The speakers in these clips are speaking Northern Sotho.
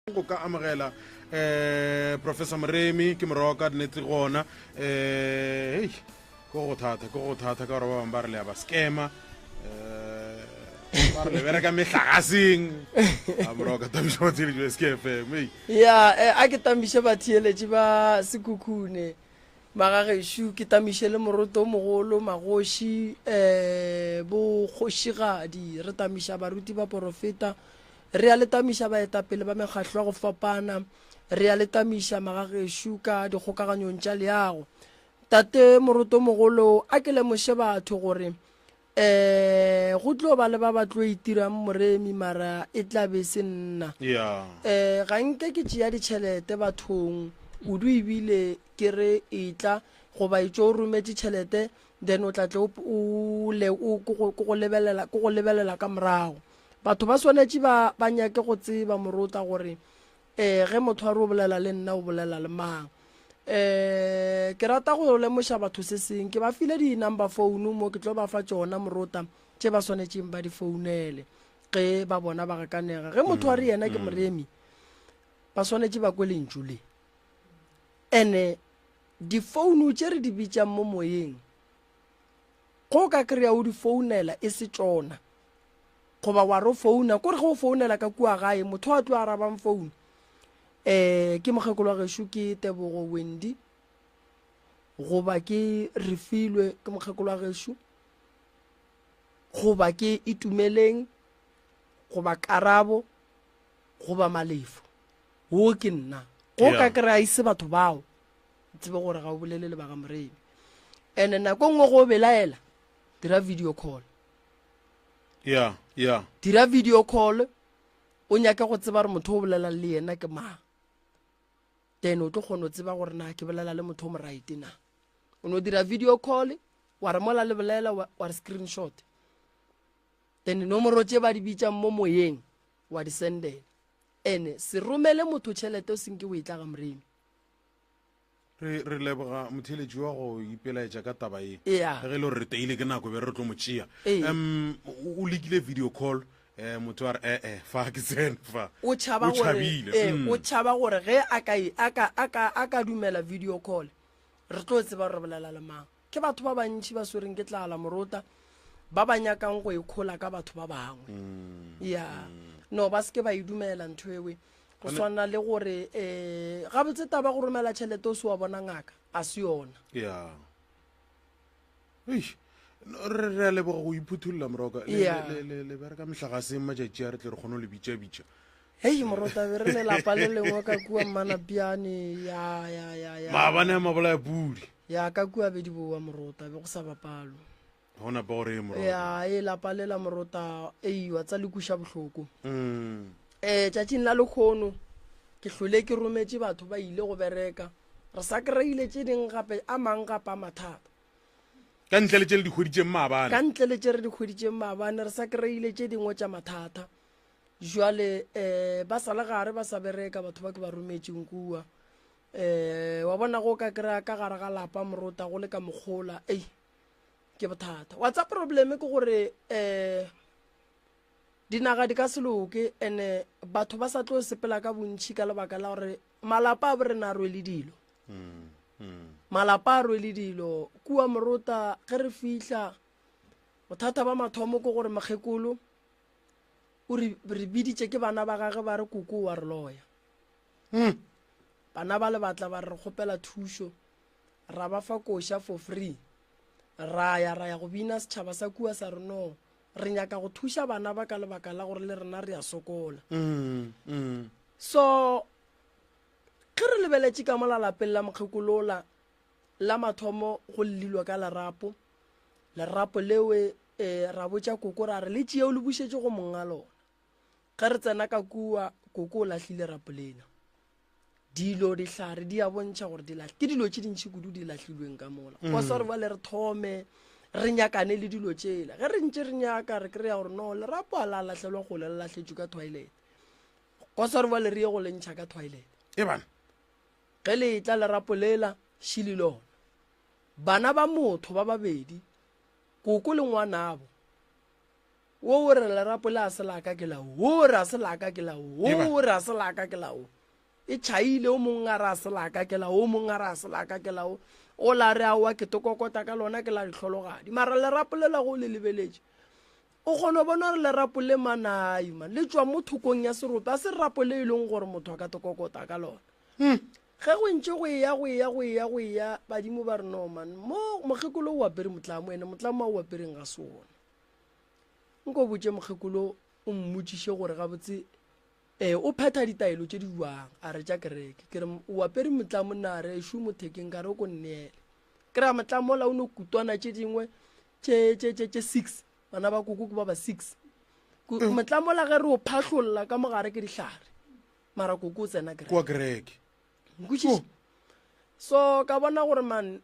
Go ka amogela um Professor Moremi ke morwa wa ka nnete gona um hei ke go thata ke go thata ka gore ba bangwe ba re le ya ba scammer um ba re le bereka mehlagaseng a morwa wa ka tamiša batheeletši ba SKFM ei ya eh, a ke tamiše batheeletši ba Sekhukhune magagešo ke tamiše le moroto o mogolo magoši um bokgošigadi re tamiša baruti ba porofeta Re a le tamiša baetapele ba mekgahlo ya go fapana. Re a le tamiša magagešo ka dikgokaganyong tša leago. Tate Morotomogolo, a ke lemoše batho gore um go tlo ba le ba ba tlo itirang moremi mara e tla be se nna. Um ga nke ke tšea ditšhelete bathong kudu ebile ke re etla goba etšo o rometše tšhelete then o tla tle o le o ke go lebelela ke go lebelela ka morago. Batho ba swanetše ba, ba nyake go tseba, morota, gore eh, ge motho a re o bolela le nna, o bolela le mang. Eh, ke rata go lemoša batho se seng. Ke ba file di-number phone mo, ke tlo ba fa tšona, morota, tše ba swanetšeng ba di founele ge ba bona ba gakanega. Ge motho a re yena ke moremi, ba swanetše ba kwe lentšu le. Ene difounu tše re di bitšang mo moyeng, go ka kry-a o di founela e se tšona. Goba wa re o founa, kore ge o founela ka kua gae, motho a tlo arabang founu um ke mokgekolo wa gešo ke Tebogo Wendy, goba ke Refilwe ke mokgekolo wa gešo, goba ke Itumeleng, goba Karabo, goba Malefo. Wo ke nna. Go ka kry-a ise batho bao, tsebe gore ga o bolele le ba ga Moremi. And-e nako e nngwe go o belaela, dira video call. Ya, ya. Dira video call o nyake go tseba gore motho o bolelang le yena ke mang. Then o tlo kgona go tseba gore na ke bolela le motho o mo right na. O no dira video call wa re mola le bolela wa re screenshot. Then nomoro tše ba di bitsang mo moyeng wa di sendela. Ene se romele motho tšhelete o senke o e tla ga Moremi. Re, re leboga motheeletši wa go ipelaetša ka taba ye. Yeah. Ge e le gore re teile ke nako be re tlo mo tšea. Ee. Um, o o lekile video call, eh, motho a re eh eh fa ke tsene fa. O tšhaba O gore tšhabile. ee, Mm. o tšhaba gore ge a ka e- a ka a ka a ka dumela video call re tlo tseba gore re bolela le mang. Ke batho ba bantši ba swereng ke tlala morota ba ba nyakang go ikhola ka batho ba bangwe. Mm. Ya. No ba se ke ba e dumela ntho ewe. Go swana le gore um gabotse taba go romela tšhelete o se wa bona ngaka a se yona. Ya. Eish. No, re re a leboga go iphuthulla moroka. Le Yeah. le le le bereka mehlagaseng matšatši a re tle re kgone go le bitša bitša. Hei morota be re lelapa le lengwe ka kua Mmanapiane ya ya ya ya. Maabane a mabolaya pudi. Ya ka kua be di boa morota be go sa bapalwe. Ga o napa gore e morota. Ya e lapa le la morota ei wa tsa le kuša bohloko. Mm. Eh tšatšing la lekgono ke hlole ke rometše batho ba ile go bereka. Re sa kry-ile tše ding gape a mang gape a mathata. Ka ntle le tše le di hweditšeng maabane. Ka ntle le tše re di hweditšeng maabane re sa kry-ile tše dingwe tša mathata. Jwale eh ba sa le gare ba sa bereka batho ba ke ba rometšeng kua. Eh wa bona go ka kry-a ka gare ga lapa morota go le ka mokgola ei ke bothata. Wa tsa probleme ke gore eh dinaga di ka se loke ene batho ba sa tlo sepela ka bontšhi ka lebaka la gore malapa a bo rena a rwele dilo. Malapa a rwele dilo kua morota ge re fihla bothata ba mathomo ke gore mokgekolo o re re biditše ke bana ba gage ba re koko wa re loya. Bana ba le batla ba re re kgopela thušo ra ba fa koša for free. Ra ya ra ya go bina setšhaba sa kua sa re no re nyaka go thuša bana ba ka lebaka la gore le rena re a sokola. So ge re lebeletše ka mola lapeng la mokgekolola la mathomo go llilwa ka lerapo, lerapo lewe eh, ra botša koko ra re le tšee o le bušetše go monga lona. Ge re tsena ka kua koko o lahlile rapo lena. Dilo dihlare di a bontšha gore di lahl ke dilo tše dintši kudu di lahlilweng ka mola. Go sa re bale re thome re nyakane le dilo tšela. Ge re ntše re nyaka re kry-a gore no lerapo a la lahlelwa kgole le lahletšwe ka toilet. Go sa re bale re ye go le ntšha ka toilet. E bana. Ge le etla lerapo lela šili lona. Bana ba motho ba babedi koko le ngwanabo. Wo o re lerapo le a se laka ke la wo, wo o re a se laka ke la wo, wo o re a se laka ke la wo. E tšhaile o mongwe a re a se laka ke la wo, o mongwe a re a se laka ke la wo. O la re aowa ke tokokota ka lona ke la dihlologadi. Mara lerapo le la go le lebeletše. O kgona go bona gore lerapo le manai man le tšwa mo thokong ya serope a se rapo le e leng gore motho a ka tokokota ka lona. Hmm. Ge go ntše go eya go eya go eya go eya badimo ba re no man mo mokgekolo o apere motlamo ene motlamo a o apereng ga se ona. Nko botše mokgekolo o mmotšiše gore gabotse eh, o phetha ditaelo tše di jwang a re tša kereke ke re o apere motlamo na re ešo mothekeng ka re o ko nneele ke ra motlamola o no kutwana tše dingwe tše six bana ba koko ke ba ba six mm. motlamola ge re o phahlolla ka mogare ke dihlare mara koko o tsena kereke nkwešiše oh. so ka bona gore man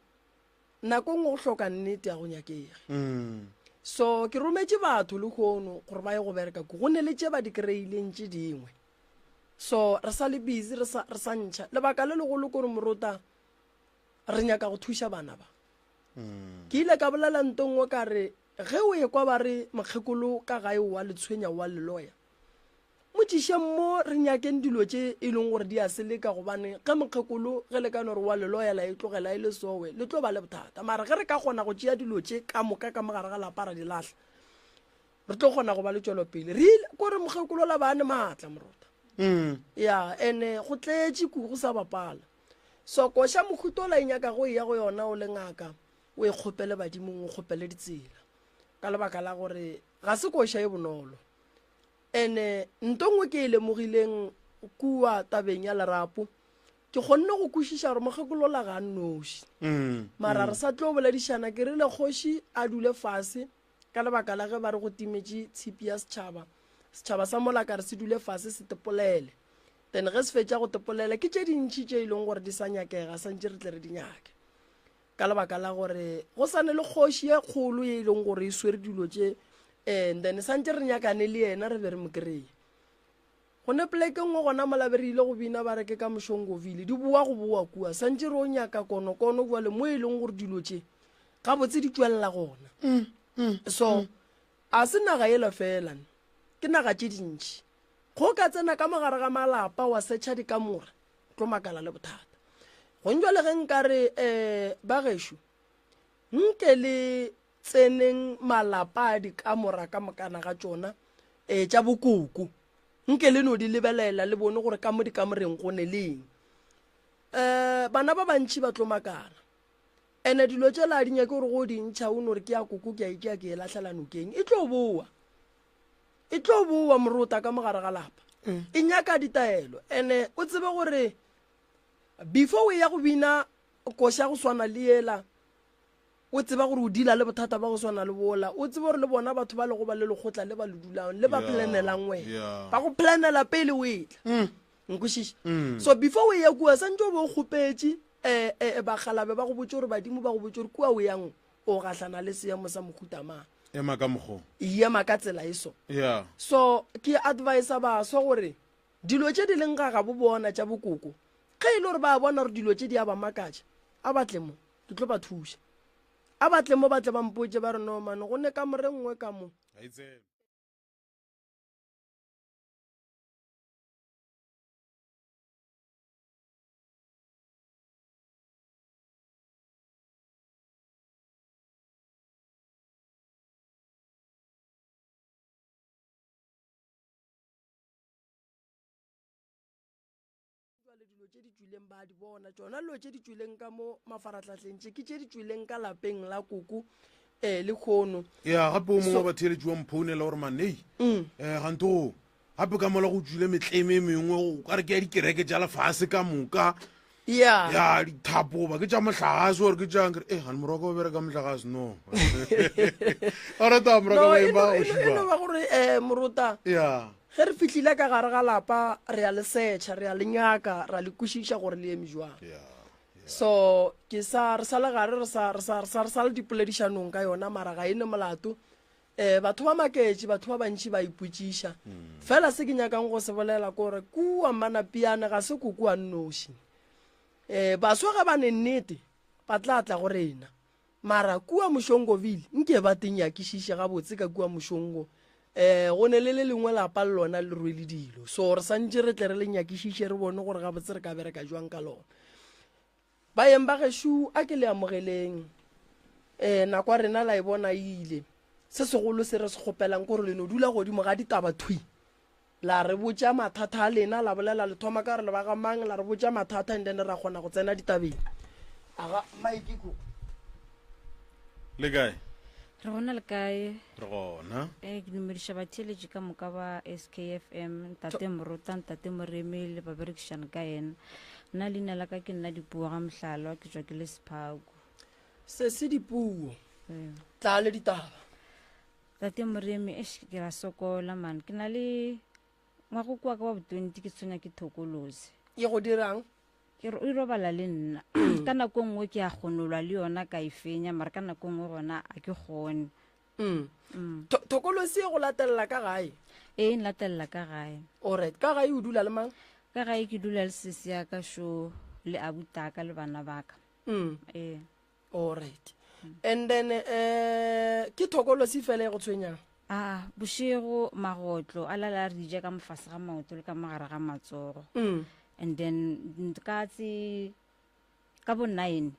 Nako nngwe go hloka nnete ya go nyakege. Mm. So ke rometše batho le kgono gore ba ye go bereka ko go ne le tše ba di kry-ileng tše dingwe. So re sa le busy re sa, re sa ntšha. Lebaka le legolo kore morota re nyaka go thuša bana ba. Mm. Ke ile ka bolela nto nngwe ka re ge o ekwa ba re mokgekolo ka gae wa le tshwenya wa leloya Mo tšišeng mo re nyakeng dilo tše e leng gore di a seleka gobane ge mokgekolo ge le ka no re wa le loya la e tlogela e le sowe le tlo ba le bothata. Mara ge re ka kgona go tšea dilo tše ka moka ka mo gare ga lapa ra di lahla re tlo kgona go ba le tšwelopele. Re ile ko re mokgekolo la ba ne maatla morota. Mm. Ya ene go tletše kudu go sa bapala. So koša mohuta ola e nyaka go eya go yona o le ngaka o e kgopele badimong o kgopele ditsela ka lebaka la gore ga se koša e bonolo. Ene nto nngwe ke e lemogileng kua tabeng ya lerapo, ke kgonne go kwešiša gore mokgekolola ga a nnoši. Mm, Mara mm. re sa tlo boledišana, ke rile kgoši a dule fase ka lebaka la ge ba re go timetše tshipi ya setšhaba. Setšhaba sa mola ka re se dule fase se tepolele. Then ge se fetša go tepolela ke tše dintši tše e leng gore di sa nyakega santše re tle re di nyake. ka lebaka la gore go sane le kgoši ye kgolo ye e leng gore e swere dilo tše and then santse re nyakane le yena re be re mo kry-e go ne poleke nngwe gona mola be re ile go bina ba re ke ka mošongovile di boa go boa kua santse re o nyaka konokono jale mo e leng gore dilo tše gabotse di tšwelela gona mm, mm, so mm. a se naga ela fela ke naga tše dintši go ka tsena ka mogare ga malapa wa setšha dikamora tlo makala le bothata gong jale ge nka re um ba gešo nke le tseneng malapa a dikamora ka mokana ga tšona um tša bokoko nke le no di lebelela le bone gore ka mo dikamoreng go ne leng um bana ba bantšhi ba tlo makala ene dilo tše la di nyake gore go di ntšha o no re ke ya koko ke a ikea ke e lahlela nokeng e tlo boa e tlo boa morota ka mogare ga lapa mm. e nyaka ditaelo ene o tsebe gore before o ya go bina koša go swana le yela o tseba gore o dila le bothata ba go swana le bola o tsebe gore le bona batho ba lego ba le lekgotla le ba le dulang le ba planelang wena ba go planela pele o etla mm. nkwešiša mm. so before o ya kua santse o be o kgopetše um bagalabe ba go botse gore badimo ba go botse gore kua o yang o gahlana le seemo sa mohuta mang ema ka mokgo ema ka tsela e so yeah so ke advisa baswa gore dilo tše di leng ga gabo bona tša bokoko ge e le gore ba bona gore dilo tše di a ba makatša a batle mo ke tlo ba thuša a batle mo ba tle ba mpotse ba re no mane go ne kamore nngwe ka mo Jwale dilo tše di tšwileng ba di bona tšona dilo tše di tšwileng ka mo mafaratlhahleng tše ke tše di tšwileng ka lapeng la koko um le kgono ya gape o mongwe wa batheeletši wa mphounela gore manei um gante o gape ka mola go tšwile metleme e mengwe o ka re ke ya dikereke tša lefase ka moka ya ya dithapo ba ke tša mohlagase gore ke tšang kere e gane morwa o bereka mohlagase no orata morwa ba ema o e no ba gore um morota ya ge re fihlile ka gare ga lapa re a le setšha re a le nyaka ra le kwešiša gore le eme jwang so ke sa re sa le gare re sa re sa re sa re sa le dipoledišanong ka yona mara ga e ne molato um batho ba maketše batho ba bantši ba ipotšiša mm. fela se ke nyakang go se bolela kore kua manapiane ga se koko a nnoši um baswa ga ba ne nnete ba tla tla go rena mara kua mošongoville nke ba teng yakišiše gabotse ka kua mošongo um Um go ne le le lengwe lapa le lona le rwele dilo so re santše re tle re le nyakišiše re bone gore gabotse re ka bereka jwang ka lona. Baeng ba gešo a ke le amogeleng. Um nako ya rena la e bona e ile. Se segolo se re se kgopelang ke gore le no dula godimo ga ditaba thwi. La re botša mathata a lena, la bolela le thoma ka gore le ba ga mang, la re botša mathata and then ra kgona go tsena ditabeng. Aga, Mike ko. Le kae? Re gona le kae? Re gona. Eh, ke dumediša batheeletši ka moka ba SKFM, ntate Morota, ntate Moremi le baberekišane ka yena. Nna leina la ka ke nna Dipuo ga Mohlalwa, ke tšwa ke le Sephaku. Sesi Dipuo, Ee. tla le ditaba. Tate Moremi, eish, ke ra sokola man. Ke na le ngwago kwa ka wa bo-twenty ke tshwenya ke thokolosi. E go dirang? Ke re, e robala le nna. Ka nako e nngwe ke a kgonolwa le yona ka e fenya, mara ka nako e nngwe gona a ke kgone. Mm. Thokolosi e go latelela ka gae? Ee, e nlatelela ka gae. Alright, ka gae o dula le mang? Ka gae ke dula le sesi ya ka šo le abutaka le bana ba ka. Ee. Alright. And then eh ke thokolosi fela e go tshwenyang? A bošego magotlo a lala a re ja ka mofase ga maoto le ka mogare ga matsogo. And then ka tse ka bo 9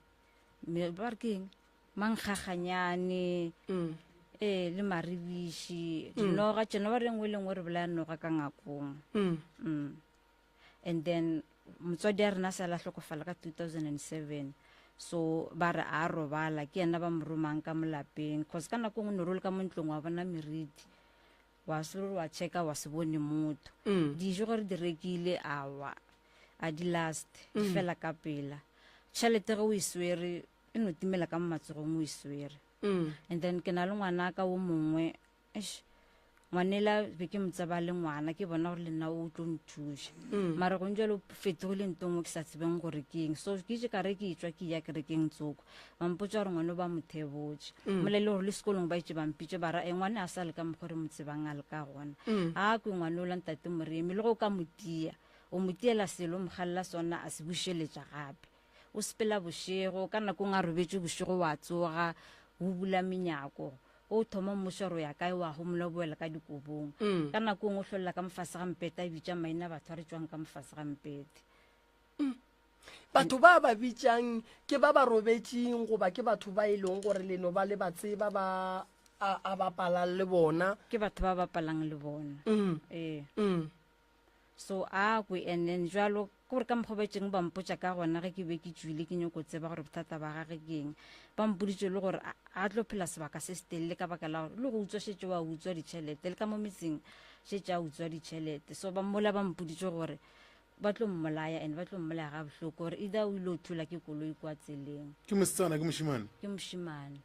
me ba re ke eng mankgaganyane ee le maribiši dinoga tšena ba re nngwe le nngwe re bolaya noga ka ngakong. And then motswadi a rena sa la hlokofala ka 2007 so ba re a robala ke yena ba mo romang ka molapeng cause ka nako nngwe no role ka mo ntlong wa bona meriti wa se wa checka wa se bone motho. Dijo gore di rekile awa a di last di fela ka pela. Tšhelete ge o e swere e no timela ka mo matsogong o e swere. And then ke na le ngwana ka o mongwe eish ngwanela be ke mo tseba le ngwana ke bona gore le nna o tlo nthuša. Mara gong jalo fetogile nto nngwe ke sa tsebeng gore ke eng. So ke itse ka re ke etswa ke ya kerekeng tsoko ba mpotsa gore ngwane ba mo thebotse. Mola e le gore le sekolong ba itse ba mpitse ba ra e ngwane a sa le ka mokgwa re mo tsebang a le ka gona. A kwe ngwane o la ntate Moremi le go ka mo tia o mo tiela selo o mo galela sona a se bušeletša gape. O sepela bošego ka nako ngwe a robetše bošego wa tsoga o bula menyako o thoma mmušo gore o ya kae wa homola o boela ka dikobong. Ka nako ngwe o hlolela ka mofase ga mpete a bitša maina batho a re tšwang ka mofase ga mpete. Batho ba ba bitšang ke ba ba robetšeng goba ke batho ba e leng gore leno ba le ba tseba ba a bapalang le bona? Ke batho ba bapalang le bona. Ee. So a kwe and then jwalo ke gore ka mokgwa ba tšeng ba mpotša ka gona ge ke be ke tšwile ke nyoko tseba gore bothata ba gage ke eng. Ba mpoditše le gore a tlo phela sebaka se se telele ka baka la gore le go utswa šetše wa utswa ditšhelete le ka mo metseng šetše a utswa ditšhelete. So ba mola ba mpoditše gore ba tlo mmolaya and ba tlo mmolaya ga bohloko gore either o ile o thula ke koloi kwa tseleng. Ke mosetsana ke mošemane? Ke mošemane.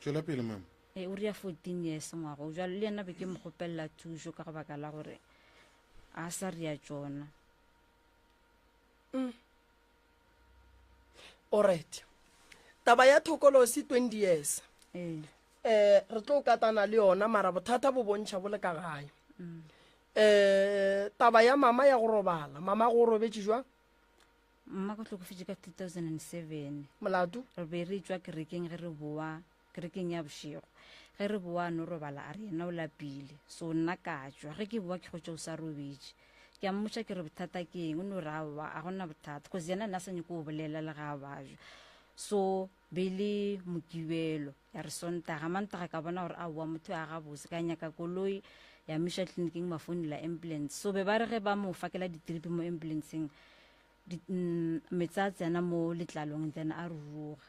Tšwela pele mama. Ee, o ria 14 years ngwaga o jwalo le yena be ke mo kgopelela thušo ka go baka la gore a sa ria tšona. Alright. Taba ya thokolosi 20 years. Ee. Eh re tlo katana le yona mara bothata bo bontšha bo le ka gae. Eh taba ya mama ya go robala, mama go robetše jwang? Mma ko hlokofetše ka 2007. Molato? Re be re tšwa kerekeng ge re boa kerekeng ya bošego. Ge re boa no robala a re yena o lapile. So nna ka tšwa ge ke boa ke hwetša o sa robetše. Ke a mmotša ke re bothata ke eng o no re aowa a gona bothata cause yena nna sa nyako go bolela le ga a bajwa. So be le mokibelo ya re Sontaga Mantaga ka bona gore aowa motho a gabotse ka nyaka koloi ya miša tleliniking ba founela ambulance. So be ba re ge ba mo fakela di-trip mo ambulanceng metsi a tsena mo letlalong and then a ruruga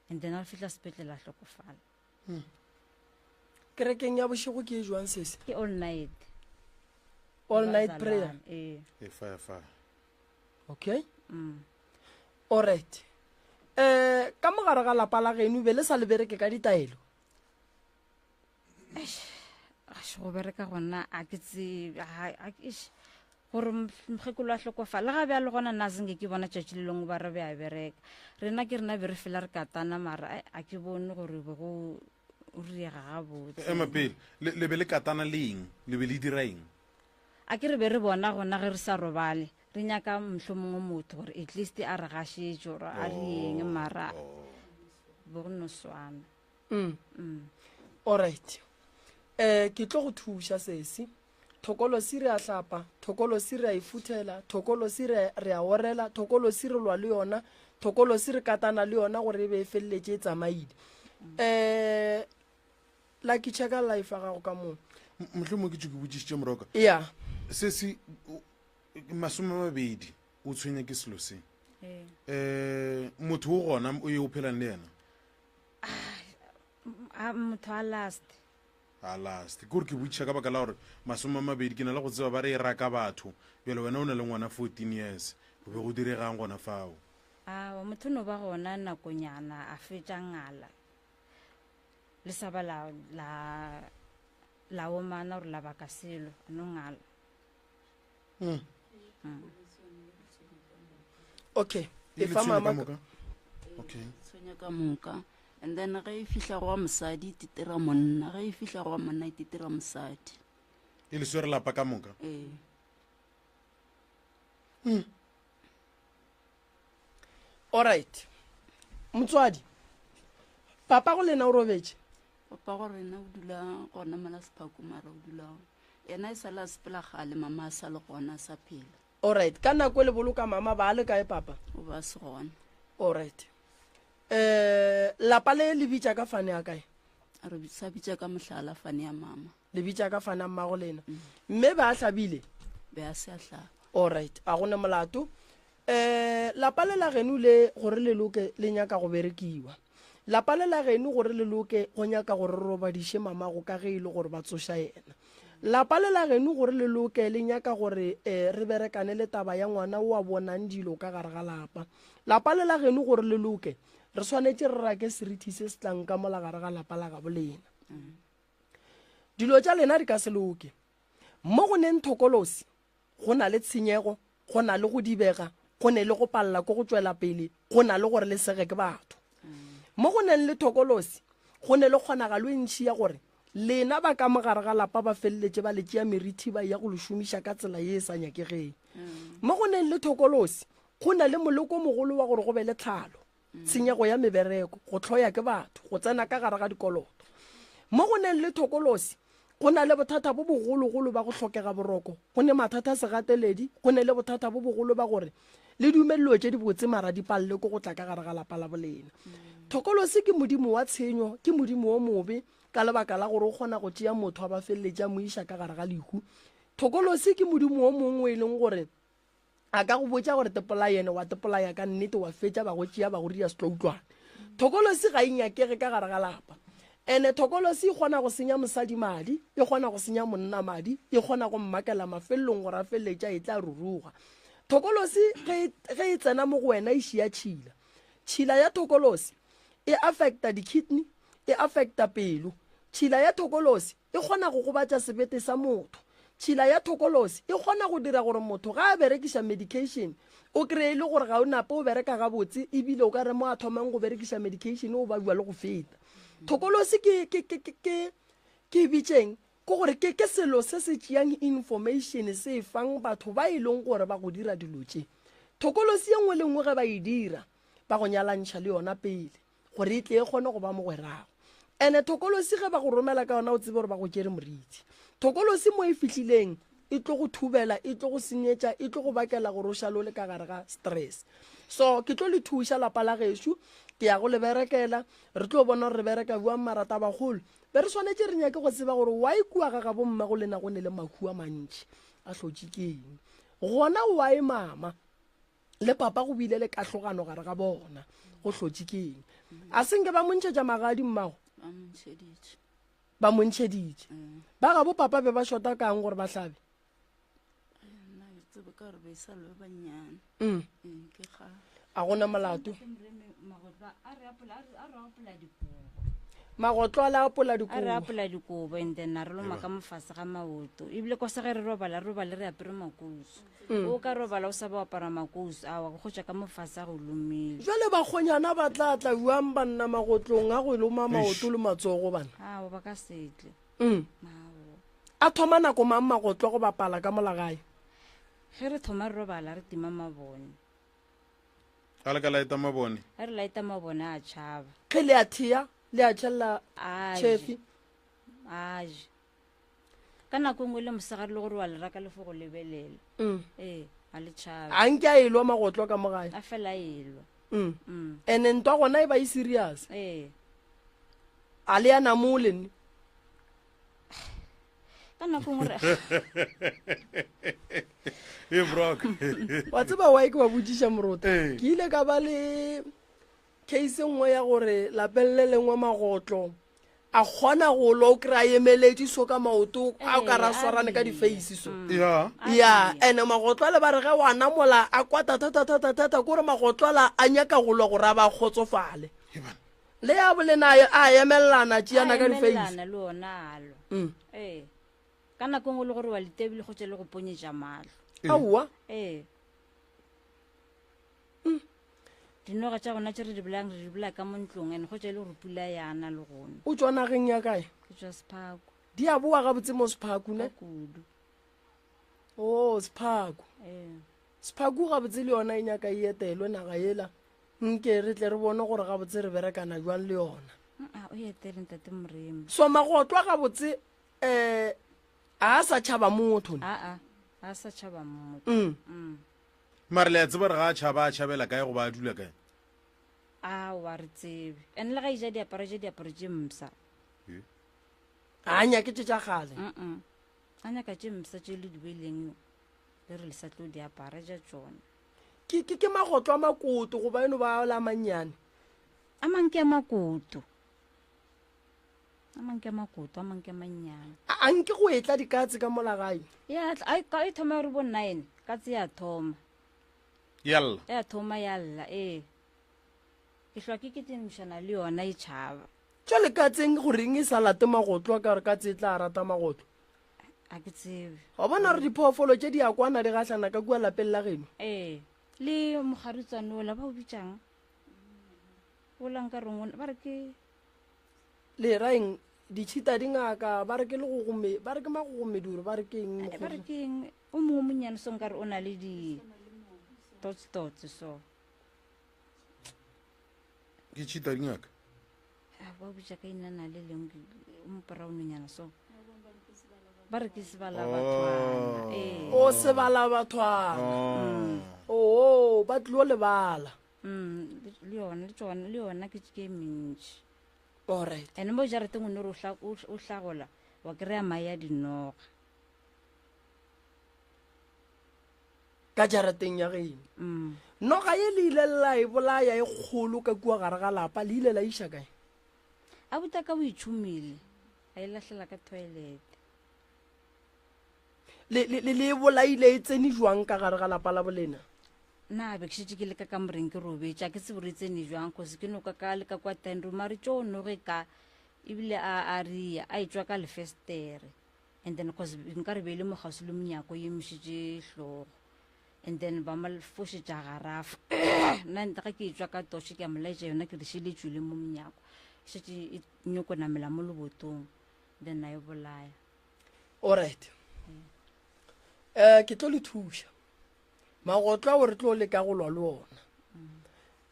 and then a fihla sepetlele a hlokofala. Kerekeng ya bošego ke e jwang sese? Ke all night. All night prayer. Ee. E fire fire. Okay. Alright. Eh ka mogare ga lapa la geno be le sa le bereke ka ditaelo? Eish, go bereka gona a ke tsebe gore mokgekolo a hlokofala le ga bjalo gona nna senke ke bona tšatši le lengwe ba re be a bereka rena ke rena be re fela re katana mara a ke bone gore be go riega gabotse. Ema pele le be le katana le eng le be le dira eng? A ke re be re bona gona ge re sa robale re nyaka mohlomongwe motho gore at least a re gašetše gore a re eng mara bo go no swana. Alright. Eh ke tlo go thuša sesi. Thokolosi re a hlapa, thokolosi re a e futhela, thokolosi re re a orela, thokolosi re lwa le yona, thokolosi re katana le yona gore e be e feleletše e tsamaile. Eh Lucky checka life ya gago ka moo. Mohlomongwe ke tšo ke botšišitše moroka. Ya. Sesi 20 o tshwenya ke selo se. Eh motho o gona o ye o phelang le yena? A motho a last. A last. Ke gore ke botšiša ka baka la gore 20 ke na le go tseba ba re e raka batho. Bjale wena o na le ngwana 14 years. Go be go diregang gona fao? Aowa motho no ba gona nakonyana a fetša ngala. Le sa ba la la la omana gore la baka selo a no ngala. Okay. E E le fa tshwenya mama ka moka? Okay. Tshwenya ka moka. And then ge e fihla go wa mosadi e titira monna, ge e fihla go wa monna e titira mosadi. E le swere lapa ka moka? Ee. Alright. Motswadi, papa go lena o robetše? Papa go rena o dula gona mola Sephaku mara o dula yena e sale a sepela kgale mama a sa le gona a sa phela. Alright, ka nako e le boloka mama ba le kae papa? O ba se gona. Alright. Eh, lapa le le bitša ka fane ya kae? Re sa bitša ka mohlala fane ya mama. Le bitša ka fane ya mmago lena. Mme ba a hlabile? Be a se a hlaba. Alright, a gona molato. Eh, lapa le la geno le gore le loke le nyaka go berekiwa. Lapa le la geno gore le loke go nyaka gore re robadiše mamago ka ge e le gore ba tsoša yena. Lapa le la geno gore le loke le nyaka gore eh, re berekane le taba ya ngwana o a bonang dilo ka gare ga lapa. Lapa le la geno gore le loke re swanetše re rake serithi se se tlang ka mola gare ga lapa la gabo lena. Dilo tša lena di ka se loke. Mo go neng thokolosi Go na le tshenyego, go na le go dibega, go ne le go palela ke go tšwela pele, go na le gore le sege ke batho. Mo go neng le thokolosi, go ne le kgonagalo e ntši ya gore lena ba ka mo gare ga lapa ba feleletše ba le tšea merithi ba eya go le šomiša ka tsela ye e sa nyakegeng. Mo go neng le thokolosi, go na le moleko o mogolo wa gore go be le tlhalo. tshenyego ya mebereko, go hloya ke batho, go tsena ka gare ga dikoloto. Mo go neng le thokolosi, go na le bothata bo bogologolo ba go hlokega boroko, go ne mathata a segateledi, go ne le bothata bo bogolo ba gore le dume dilo tše dibotse mara di palele ke go tla ka gare ga lapa la bolena. Thokolosi ke modimo wa tshenyo, ke modimo o mobe ka lebaka la gore o kgona go tšea motho a ba feleletše a mo iša ka gare ga lehu. Thokolosi ke modimo o mongwe e leng gore A ka go botša gore tepolayene, wa tepolaya ka nnete, wa fetša ba go tšea ba go dira setloutlwane. Thokolosi ga e nyakege ka gare ga lapa. Ene thokolosi e kgona go senya mosadi madi, e kgona go senya monna madi, e kgona go mmakela mafelelong gore a feleletše a etla a ruruga. Thokolosi ge ge e tsena mo go wena e šia tšhila. Tšhila ya thokolosi e affecta di-kidney, e affecta pelo. Tšhila ya thokolosi E kgona go gobatša sebete sa motho. Tšhila ya thokolosi e kgona go dira gore motho ga a berekiša medication o kreye e le gore ga o nape o bereka gabotse ebile o ka re mo a thomang go berekiša medication o babja le go feta. Thokolosi ke, ke, ke, ke, ke, ke e bitšeng? Ke gore ke, ke selo se se tšeang information se e fang batho ba e leng gore ba go dira dilo tše. Thokolosi ye nngwe le nngwe ge ba e dira ba go nyalantšha le yona pele. gore e tle e kgone go ba mogwerago. Ene thokolosi ge ba go romela ka yona o tsebe gore ba go tšere moriti. Thokolosi mo e fihlileng e tlo go thubela, e tlo go senyetša, e tlo go bakela gore o šale o le ka gare ga stress. So ke tlo le thuša lapa la gešo, ke ya go le berekela, re tlo bona gore re bereka bjang mara tabakgolo be re swanetše re nyake go tseba gore why kua ga gabo mmago lena go ne le mahu a mantši a hlotše ke eng. Gona why mama le papa go bile le kahlogano gare ga bona go hlotše ke eng a se nke ba mo ntšhetša magadi mmago ba mo ntšheditše mm. ba gabo papa be ba shota kang gore ba hlabe mm. mm, a gona molato Magotlo a le apola dikobo. A re apola dikobo and then a re loma ka mofase ga maoto. Ebile kwa se ge re robala, re robale re apere makousu. Mm. O ka robala o sa ba apara makousu a wa go tšwa ka mofase a go lomile. Jwale bakgonyana ba tla tla buang banna magotlong a go loma maoto le matsogo bana. Ao ba ka setle. Mm. A thoma nako mang magotlo go bapala ka molagae? Ge re thoma re robala re tima mabone. A le ka laeta mabone? A re laeta mabone a tšhaba. Ge le a thea, le a tšhelela A je. tšhefi. A je. Ka nako e nngwe le mosegare le gore wa le raka le fo go lebelela. Ee, a le tšhabe. A nke a elwa magotlo ka mo gae. A fela a elwa. Ene ntwa gona e ba e serious. Ee. A le ya namole ne. Ka nako e nngwe re e brok Wa tseba why ke ba botšiša morota? Ee. Ke ile ka ba le case e nngwe ya gore lapeng le lengwe magotlo a kgona go lwa o kry-a emeletše so ka maoto a o ka ra swarane ka di-face so ya ya ene magotlo ale ba re ge wa namola a kwata thata-thata-thata kore magotlo ala a nyaka go lwa gore a ba kgotsofale le ya bolena a emelelana tšeana ka di-face emelelana le ona a lwa. Ee. Ka nako e nngwe le gore wa letebile go tše le go ponyetša mahlo. Aowa. Ee. Dinoga tša gona tše re di bolayang re di bolaya ka mo ntlong and go tša e le gore pula yana le gona. O tšwa nageng ya kae? Ke tšwa Sephaku. Di a boa gabotse mo Sephaku ne? Ka kudu. Oh, Sephaku. Ee. Sephaku gabotse le yona e nyaka e etelwe naga yela. Nke re tle re bone gore gabotse re berekana jwang le yona. A o etele ntate Moremi. So magotlwa gabotse eh a sa tšhaba motho ne? A a a sa tšhaba motho. Mare le a tseba re ga a tšhaba a tšhabela kae goba a dula kae? Aowa re tsebe. And le ga e ja diaparo ja diaparo tše mpsha. A nyake tše tša kgale. Mm. A nyaka tše mpsha tše le di beileng le re le sa tlo di apara ja tšona. Ke ke ke magotlo a makoto goba eno ba la mannyane. A mang ke a makoto. A mang ke a makoto, a mang ke a mannyane. A nke go etla dikatse ka mola gae. Ya tla, ai ka e thoma re bo 9, katse ya thoma. Ya lla. Ya thoma ya lla, ee. Ke hlwa ke ketemišana le yona e tšhaba. Tšwale katseng goreng e sa late magotlo a ka gore katse e tla rata magotlo? A ke tsebe. Wa bona gore diphoofolo tše di a kwana di gahlana ka kua lapeng la geno? Ee. Le mogarutswane ola ba o bitšang? Ola nka reng ba re ke Le ra eng? Ditšhita di ngaka, ba re ke legogome, ba re ke magogomeduro, ba re ke eng? Ba re ke eng? O mongwe o monnyane so nkare o na le di dots dots so. Ke tšhita di ngaka? Ba botša ka inana le leng o moporaunonyana so. Ba re ke sebala bathwana. Ee. O sebala bathwana. Oo, ba tlilo lebala. Le yona, le tšona, le yona ke ke mentši. Alright. And mo jarateng o ne re o hlagola wa kry-a mae a dinoga. Ka jarateng ya geno. Noga ye le ile la e bolaya e kgolo ka kua gare ga lapa le ile la iša kae? A buta ka o itšhomile a e lahlela ka toilet. Le le le e bolaile e tsene jwang ka gare ga lapa la bolena? Nna be ke šetše ke le ka kamoreng ke robetše, a ke tsebe gore e tsene jwang, cause ke noka ka le ka kwa dining room, a re tšo noge ka, ebile a a ria a etšwa ka lefestere, and then cause nka re be e le mo kgauswi le monyako e emišitše hlogo, and then ba mo fošetša garafa. Nna nta ge ke etšwa ka toše ke a mo laetša yona ke re šele e tšwile mo monyako, e šetše e nyoko namela mo lebotong, then a e bolaya. Alright. Eh ke tlo le thuša. Magotlo ao re tlo leka go lwa le ona.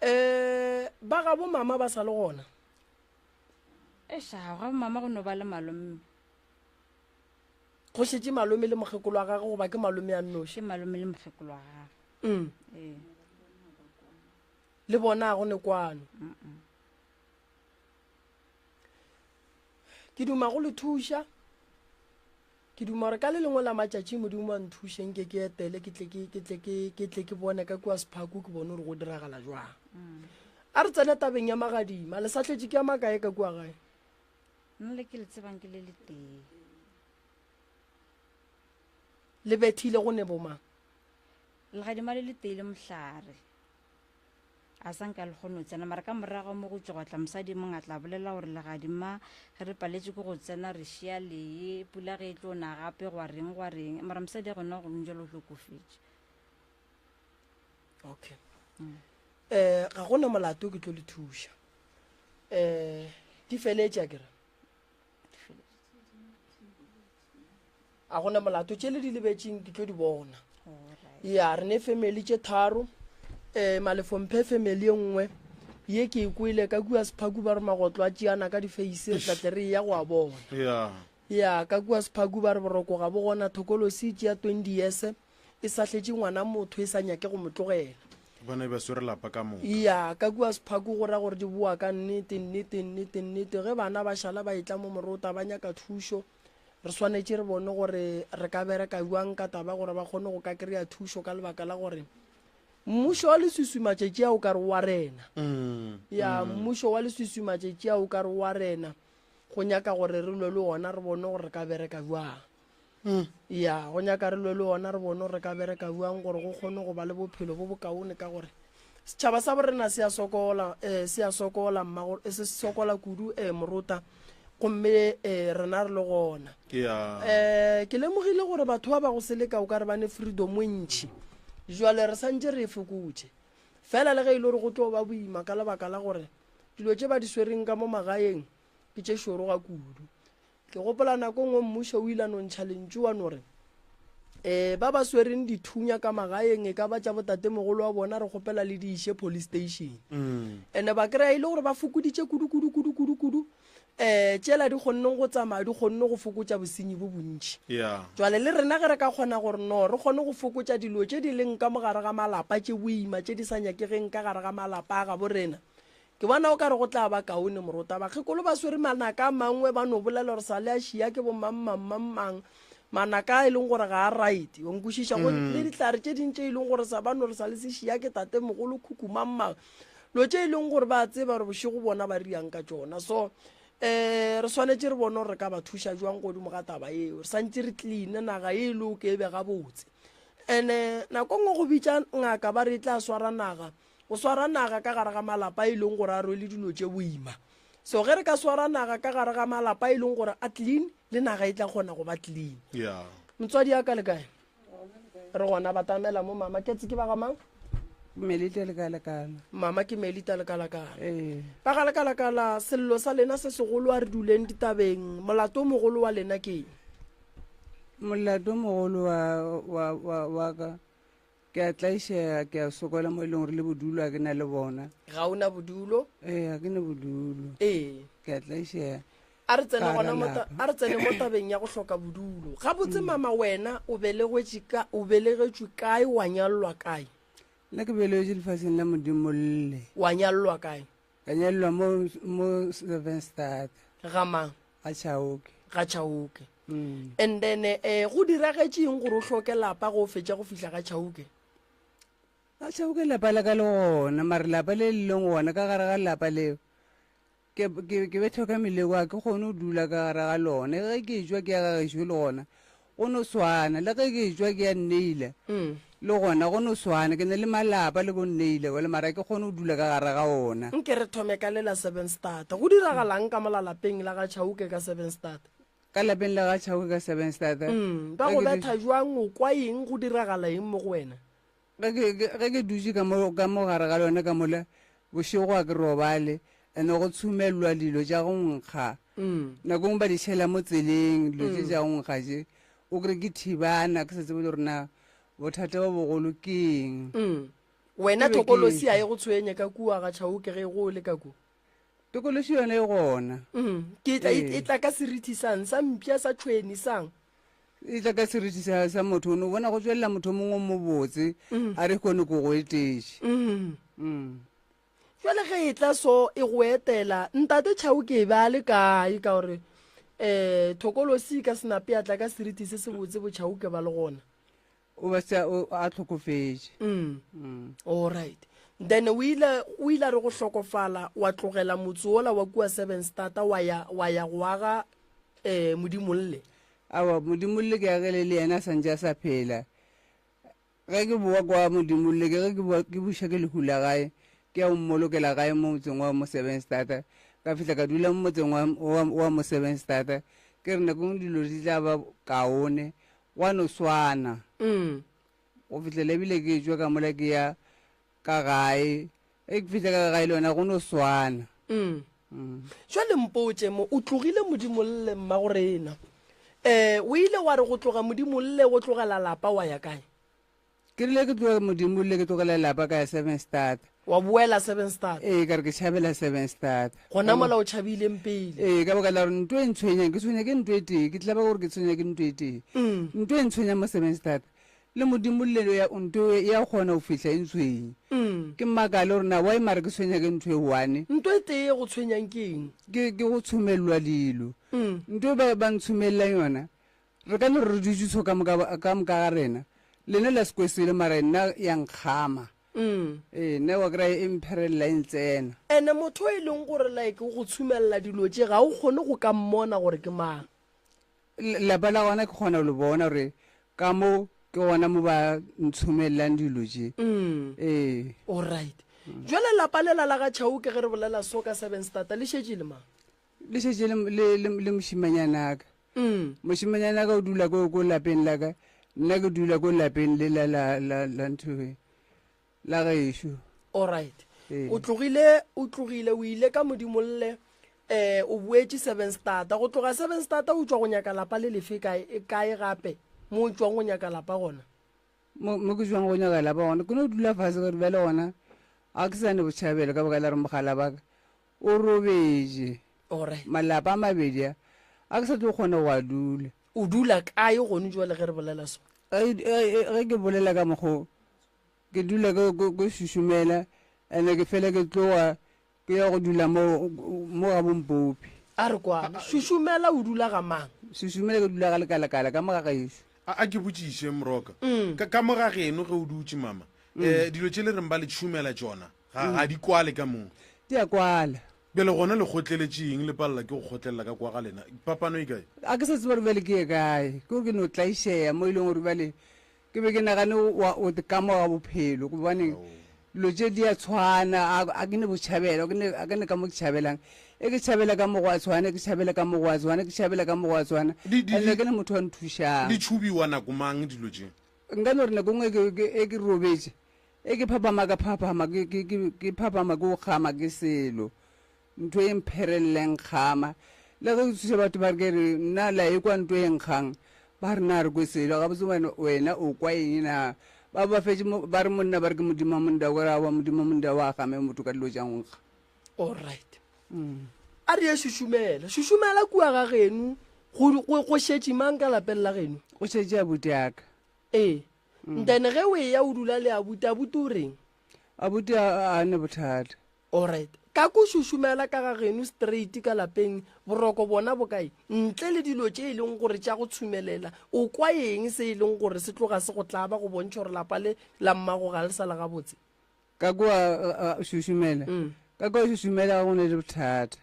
Um ba gabo mama ba sa le gona? Eša, ga mama go no ba le malome. Go šetše malome le mokgekolo wa gagwe goba ke malome a nnoši? Ke malome le mokgekolo wa gagwe. Ee. Le bona go ne kwano. Ke duma go le thuša. Ke duma gore ka le lengwe la matšatši Modimo a nthuše nke ke etele ke tle ke ke tle ke ke tle ke bone ka kua Sephaku ke bone gore go diragala jwang. A re tsene tabeng ya magadima, le sa hletše ke a makae ka kua gae? Nna le ke le tsebang ke le letee. Le bethile go ne bomang? Legadima le letee le mohlare. A sa nka le kgone go tsena, mara ka morago mo go tšwa gwa tla mosadi mongwe a tla bolela gore legadima ge re paletše ke go tsena re šia lee, pula ge e tlo na gape gwa reng gwa reng, mara mosadi ya gona gong jalo o hlokofetše. Okay. Eh ga gona molato ke tlo le thuša. Eh di feletše a kere? A gona molato tše le di lebetšeng ke tlo di bona. Ya re ne family tše tharo, eh Malefomphe family e nngwe. Ye ke e kwele ka kua Sephaku ba re magotlo a tšeana ka difeise re tla tle re eya go a bona. Yeah. Ya, ka kua Sephaku ba re boroko ga bo gona, thokolosi e tšea 20 years e sahletše ngwana motho e sa nyake go mo tlogela. Bona e ba swere lapa ka moka. Ya, ka kua Sephaku go ra gore di boa ka nnete, nnete, nnete, nnete. Ge bana ba šala ba etla mo morota ba nyaka thušo, re swanetše re bone gore re ka bereka bjang ka taba gore ba kgone go ka kry-a thušo ka lebaka la gore mmušo wa leswiswi matšatši a o ka re wa rena. Ya, mmušo wa leswiswi matšatši a o ka re wa rena. Go nyaka gore re lwe le ona re bone gore re ka bereka bjang. Ya, go nyaka re lwe le ona re bone gore re ka bereka bjang gore go kgone go ba le bophelo bo bokaone ka gore setšhaba sa borena se a sokola, eh, se a sokola mmago, eh, se sokola kudu, eh, morota. Gomme eh, rena re le gona. Ya. Eh, ke lemogile gore batho ba ba go seleka o ka re ba ne freedom e ntši. Jwale re santše re e fokotše. Fela le ge e le gore go tlo ba boima ka lebaka la gore dilo tše ba di swereng ka mo magaeng ke tše šoro ga kudu. Ke gopola nako nngwe mmušo o ile a no ntšha lentšu wa no re um ba ba swereng dithunya ka magaeng e ka ba tša botatemogolo wa bona re kgopela le di iše police station. Ene ba kry-a e le gore ba fokoditše kudu kudu kudu kudu kudu um tšela di kgonneng go tsamaya di kgonne go fokotša bosenyi bo bontši. Yeah. Jwale le rena ge re ka kgona gore no re kgone go fokotša dilo tše di leng ka mo gare ga malapa tše boima tše di sa nyakegeng ka gare ga malapa a gabo rena, ke bona o ka re go tla ba kaone morota. Bakgekolo ba swere manaka a mangwe ba no bolela gore sa le a šia ke bo mang mang mang mang, manaka a e leng gore ga a right, wa nkwešiša? Go le dihlare tše ding tše e leng gore sa ba no re sa le se šia ke tatemogolo khukhu mang mang, dilo tše e leng gore ba tseba gore bošego bona ba riang ka tšona. So um re swanetše re bone gore re ka ba thuša jwang godimo ga taba eo. Re santše re cleane naga e loke e be gabotse. Ene nako nngwe go bitša ngaka ba re e tla swara naga, go swara naga ka gare ga malapa e leng gore a rwele dilo tše boima. So ge re ka swara naga ka gare ga malapa e leng gore a clean, le naga e tla kgona go ba clean. Yeah. Motswadi ya ka le kae? Re gona, batamela mo mama. Ketse ke ba ga mang? Melita Lekalakala. Mama ke Melita Lekalakala. Ee. Ba ga Lekalakala, sello sa lena se segolo a re duleng ditabeng, molato o mogolo wa lena ke eng? Molato o mogolo wa, wa, wa, wa ka, ke a tlaišega, ke a sokola mo e leng gore le bodulo a ke na le bona. Ga o na bodulo? Ee, ga ke na bodulo. Ee. Ke a tlaišega. A re tsene Ka gona mo ta-, lapa. a re tsene mo tabeng ya go hloka bodulo. Gabotse mama wena o belegetše ka, o belegetšwe kae, wa nyallwa kae? Nna ke belegetše lefaseng la Modimolle. Wa nyallwa kae? Ka nyallwa mo, mo Sevenstad. Ga mang? Ga Chauke. Ga Chauke. And then eh, go diragetše eng gore o hloke lapa go fetša go fihla ga Chauke? Ga Chauke lapa la ka le gona, mare lapa le le leng gona ka gare ga lapa leo ke, ke, ke bethwa ka meleko, ga ke kgone go dula ka gare ga lona. Ge ke etšwa ke ya ga gešo le gona go no swana, le ge ke etšwa ke ya Nneila le gona go no swana. Ke na le malapa le ko Nneila kwale, mara ga ke kgone go dula ka gare ga ona. Nke re thome ka le la Sevenstad. Go diragalang ka mola lapeng la ga Chauke ka Sevenstad? Ka lapeng la ga Chauke ka Sevenstad, Ba ge go ke betha bjang? O kwa eng? Go diragala eng mo go wena? Ge ke, ke, ge ke dutše ka mo, ka mo gare ga lona ka mola, bošego ga ke robale, and go tshumelwa dilo tša go nkga. Nako nngwe ba di šela mo tseleng, dilo tše tša go nkga tše. O kry ke thibana, ke sa tsebe le gore na bothata bo bogolo ke eng. Wena Ke be ke thokolosi a etšwa. e go tshwenye ka kua ga Chauke ge go le ka kua? Tokološi yona e gona. Ke tla, e, Ee. e tla ka seriti sang, sa mpša, sa tšhwene, sang? E tla ka seriti sa, sa motho, o no bona go tšwelela motho o mongwe o mobotse, a re kgone ko go etetše. Jwale ge e tla so e go etela, ntate Chau ke e be a le kae? Ka gore um thokolosi e ka se nape ya tla ka seriti se sebotse bo Chau ke ba le gona. O ba se o a hlokofetše. All right. Then o ile, o ile a re go hlokofala wa tlogela motse wola wa kua Sevenstata wa ya, wa ya go aga eh Modimolle. Aowa, Modimolle ke agele le yena a sa ntše a sa phela. Ge ke boa kwa Modimolle, ke ge ke boa ke buša ke lehu la gae, ke ya go mmolokela gae mo motseng wa mo Sevenstata. Ka fihla ka dula mo motseng wa, wa, wa mo Sevenstata. Ke re nakong dilo di tla ba kaone, Gwa no swana. Go fihlela ebile ke etšwa ka mola ke ya ka gae. Ge ke fihla ka gae le yona go no swana. Jwale mpotše mo, o tlogile Modimolle mmagorena. Um o ile wa re go tloga Modimolle o tlogela lapa wa ya kae? Ke rile ke tloga Modimolle ke tlogela lapa ka ya Sevenstad. Wa boela Sevenstad? Ee, ka re ke tšhabela Sevenstad. Gona mola o tšhabileng pele? Ee, ka baka la gore nto e ntshwenyang, ke tshwenya ke nto e tee, ke tlaba gore ke tshwenya ke nto e tee. Nto e ntshwenyang mo Sevenstad, le Modimolle ya nto e ya kgona go fihla e ntshwenye. Ke makale gore na why mara ke tshwenya ke ntho e one. Nto e tee e go tshwenyang ke eng? Ke ke go tshomelelwa dilo. Nto e ba ba ntshomelelang yona, Re ka no re re dutše tsho ka moka ka moka ga rena, lena la se kwe selo mara nna ya nkgama. Ee, nna wa kry-a e mpherelela e ntsena. Ene motho o e leng gore like o go tshumelela dilo tše ga o kgone go ka mmona gore ke mang. Lapa la gona ke kgona go le bona gore ka mo ke gona mo ba ntshumelelang dilo tše. Ee. Alright. Jwale lapa lela la ga Chauke ge re bolela so ka Sevenstata le šetše le mang? Le šetše le, le, le, le mošimanyanaka. Mm. Mošimanyanaka o dula ko, ko lapeng la ka, nna ke dula ko lapeng le la, la, la, la ntho la gešo. Alright. Ee. O tlogile, o tlogile, o ile ka Modimolle, eh, o boetše Sevenstata. Go tloga Sevenstata o tšwa go nyaka lapa le lefe kae, e kae gape, mo o tšwang go nyaka lapa gona? Mo, mo ke tšwang go nyaka lapa gona, ke no dula fase gore bjale gona ga ke sa ne botšhabelo ka baka la gore mogala ba ka O robetše. Alright. Malapa a mabedi a, a ke sa tlo kgona go a dula. O dula kae gone jwale ge re bolela so? Ge, ge, ge ke bolela ka mokgo, ke dula ke, ke, ke šušumela, ene ke fela ke tloga ke ya go dula mo, mo ga bompopi. A re kwane. Šušumela o dula ga mang? Šušumela ke dula ga lekalakala ka mo ga gešo. A, a ke botšiše, Moroka. Ka, ka mo ga geno ge o dutše, mama, eh, dilo tše le reng ba le tšhumela tšona, Ga, ga di kwale ka moo. Di a kwala. Bjale gona le kgotleletše eng le palela ke go kgotlelela ka kwa ga lena? Phapano e kae? A ke sa tseba gore bjale ke ye kae. Ke gore ke no tlaišega mo e leng gore bjale ke be ke nagane wa o ka mo ga bophelo gobane dilo tše di a tshwana, a, a ke ne botšhabelo, a ke ne, a ke ne ka mo ke tšhabelang. E ke tšhabela ka mo go a tshwana, e ke tšhabela ka mo go a tshwana, ke tšhabela ka mo go a tshwana. Di, di, And di, ke ne motho wa nthušang. di tšhubiwa nako mang dilo tše? Nka no re nako nngwe ke, ke, e ke robetše, E ke phaphama ka phaphama ke, ke, ke, ke phaphama ke o kgama ke selo. Ntho e mpherelele nkgama. Le ge ke thuša batho ba re ke re nna la ekwa nto e nkgang, ba re na re kwe selo. Gabotse wena, wena o kwa eng na? Ba ba fetše mo, ba re monna ba re ke Modimo wa monna, o ka re aowa Modimo wa monna wa game motho ka dilo tša go nkga. Alright. A re ye šušumela. Šušumela kua ga geno, go, go, go šetše mang ka lapeng la geno? Go šetše abuti ya ka. Ee. Then ge o eya o dula le abuti, abuti o reng? Abuti a a ne bothata. Alright. Ka ko šušumela ka ga geno straight ka lapeng, boroko bona bo kae? Ntle le dilo tše e leng gore tša go tshumelela, o kwa eng se e leng gore se tloga se go tlaba go bontšha gore lapa le la mmago ga le sa le gabotse? Ka kua šušumela, ka kua šušumela ga go ne le bothata.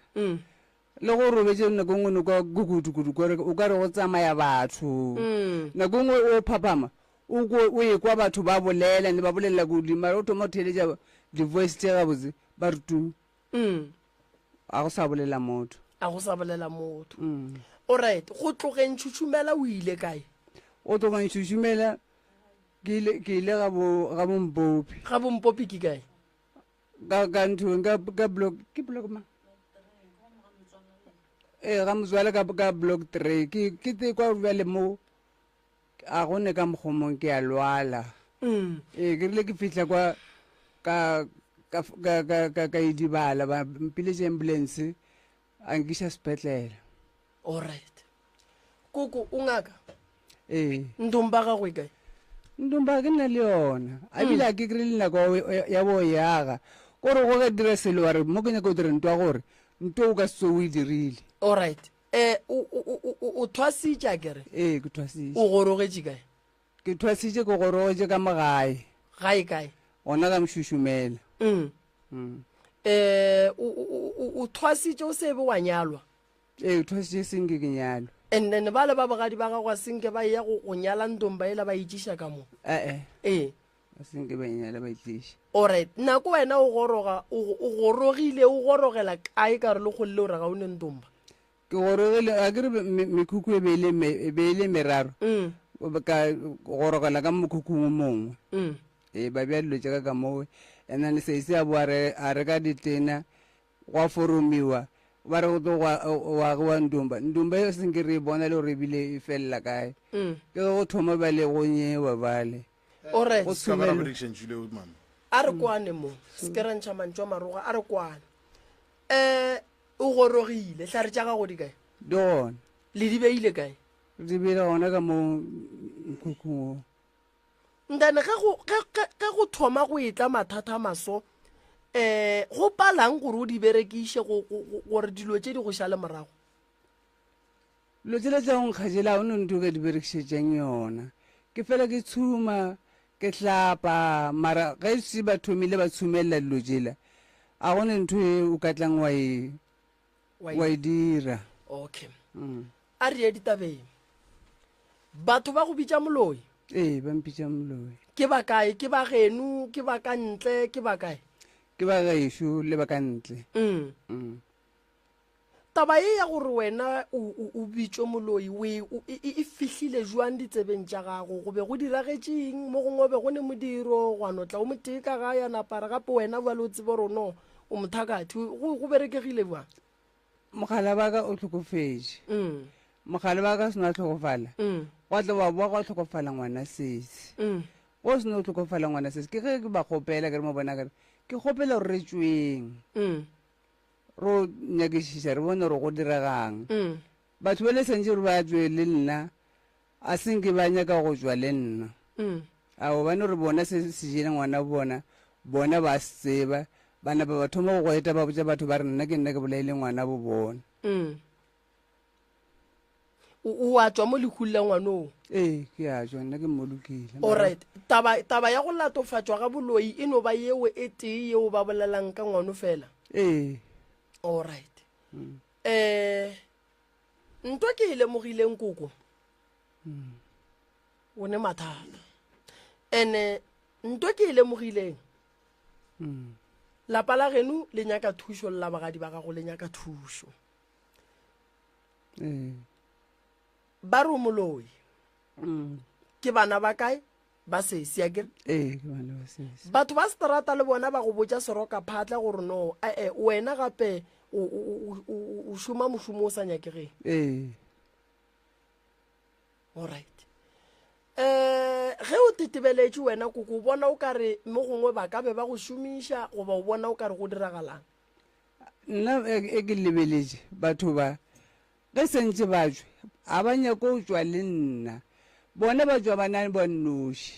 Le go robetše nako nngwe no kwa kukudukudu kore o ka re go tsamaya batho. Nako nngwe o phaphama o ko o ekwa batho ba bolela ne ba bolelela kudu mara o thoma go theeletša di-voice tše gabotse ba re tu. Ga go sa bolela motho. A go sa bolela motho. Alright, go tlogeng Tšhutšhumela o ile kae? Go tlogeng Tšhutšhumela ke ile ke ile ga bo ga boMpopi. Ga boMpopi ke kae? Ka ka nthong ka ka block ke block ma ee ga motswala ka ka block 3 ke ke te kwa bjale mo a go ne ka mokgomong ke a lwala ee ke rile ke fihla kwa ka ka ka ka ka ka idibala ba mpiletše ambulance a nkiša sepetlele. Alright. Koko, o ngaka? Ee. Ntomba gago e kae? Ntomba ke nna le yona. A bile a ke kry le nako ya bo yaga. Kore go ka dira selo wa re mo ke nyaka go dira ntwa gore nto o ka se tsoge o e dirile. Alright. Eh, o o o o thwasitše a kere? Ee, ke thwasitše. O gorogetše kae? Ke thwasitše ke gorogetše ka mo gae. Gae kae? Gona ka Mošušumela. Mm. Eh, o o o thwasitše o se be wa nyalwa? Ee, ke thwasitše seng ke ke nyalwe. And then bale ba bogadi ba gago a senke ba eya go go nyala ntomba ela ba itšiša ka mo? Eh-eh. Ee. A senke ba nyala ba itliša. Alright, nako wena o goroga, o o gorogile, o gorogela kae ka gore le kgolele o re ga o ne ntomba? Ke gorogile, a ke re mekhukhu e be e le e be e le meraro. Ka gorogela ka mokhukhung o mongwe. Ee, ba bea dilo tša ka ka moo. And then sesi a boa a reka ditena, gwa foromiwa, ba re go tlo gwa agiwa ntumba. Ntumba e senke re e bona le gore ebile e felela kae. Ke ge go thoma bjale go nyewa bjale. Alright. Go Se ka ba ra tshumelwa. berekiša ntšu leo mama. A re kwane mo. Se ke ra ntšha mantšu a maroga, a re kwane. Um o gorogile, hlare tša gago di kae? Di gona. Le di beile kae? Di beile gona ka mo mokhukhung wo. Ntane ge go, ge, ge, ge go thoma go etla mathata a maso, um go palang gore o di berekiše go, go, go, gore dilo tše di go šale morago? Dilo tšela tša go nkga tšela ga o no ntho o ka di berekišetšang yona. Ke fela ke tshuma, ke hlapa, mara ge se ba thomile ba tshumelela dilo tšela, a go ne ntho e o ka tlang wa e, wa e dira. Okay. A re ye ditabeng. Batho ba go bitša moloi? Ee, ba mpitša moloi. Ke ba kae? Ke ba geno? Ke ba ka ntle? Ke ba kae? Ke ba gešo le ba ka ntle. Taba ye ya gore wena o, o, o bitšwe moloi, o e, o, e, e fihlile jwang ditsebeng tša gago? Go be go diragetše eng? Mo gongwe o be go ne modiro, gwa no tla o motee ka gae, a napa a re gape wena bjale o tsebe gore o no, o mothakathi. Go, go berekegile bjang? Mogala wa ka o hlokofetše. Mm. Mogala wa ka o seno hlokofala. Mm. Gwa tla wa boa gwa hlokofala ngwana sesi. Mm. Go seno hlokofala ngwana sesi, ke ge ke ba kgopela ke re mo bona ke re, ke kgopela gore re tšweng. Mm. Ro nyakišiša re bone gore go diregang. Mm. Batho ba le santše gore ba tšwe le nna, a se nke ba nyaka go tšwa le nna. Mm. A gobane gore bona se se jele ngwana bona, bona ba se tseba, ba napa ba thoma go goeta ba botša batho ba re nna ke nna ke bolaile ngwana bo bona. Mm. O, o a tšwa mo lehung la ngwanoo? Ee, ke a tšwa, nna ke mmolokile. Alright. Taba, taba ya go latofatšwa ga boloi e no ba yeo e tee yeo ba bolelang ka ngwano fela? Ee. Alright. Mm. Eh, nto ke e lemogileng koko, Mm. o ne mathata. Ene nto ke e lemogileng, Mm. lapa la geno le nyaka thušo, le la bagadi ba gago le nyaka thušo. Ee. Ba re o moloi. Mm. Ke bana ba kae? Ba sesi, a kere? Ee, ke bana ba sesi. Batho ba seterata le bona ba go botša seroka phatla gore no, ee, wena gape o, o, o, o, o šoma mošomo o sa nyakegeng. Ee. Alright. Eh, ge o tetebeletše wena koko, o bona o ka re mo gongwe ba ka be ba go šomiša goba o bona o ka re go diragalang? Nna e ke lebeletše batho ba ge sentše ba tšwe, ga ba nyake go tšwa le nna. Bona ba tšwa ba na ba nnoši.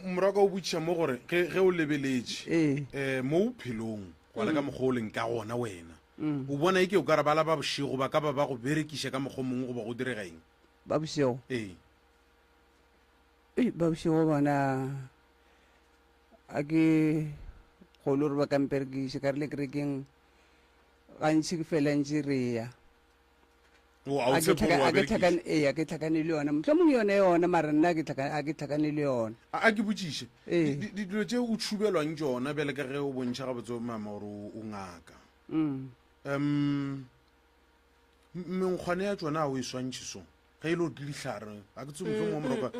Morwa o botšiša mo gore ge, ge o lebeletše Ee. eh, mo bophelong go ya le ka mokgwa o leng ka gona wena, Mm. o bona e ke o ka re bala ba bošego ba ka ba ba go berekiša ka mokgwa o mongwe goba go direga eng? Ba bošego? Ee. Ei, ba bošego bona A ke kgolo gore ba ka mperekiše ka re le kerekeng gantši ke fela ntše re ya. O, a o A ke tshepe gore tlhaka- wa a ke berekiša? tlhakane- ee, a ke tlhakane le yona mohlomong yone yona mara nna a ke tlhaka- a ke tlhakane le yona. A a ke botšiše, Ee. di- di- dilo tše o tšhubelwang tšona bjale ka ge o bontšha gabotse mama gore o o ngaka, Mm. um menkgwane ya tšona a o e swantšhe so? Ge e le gore ke dihlare, ga ke tsebe mohlomongwe moroka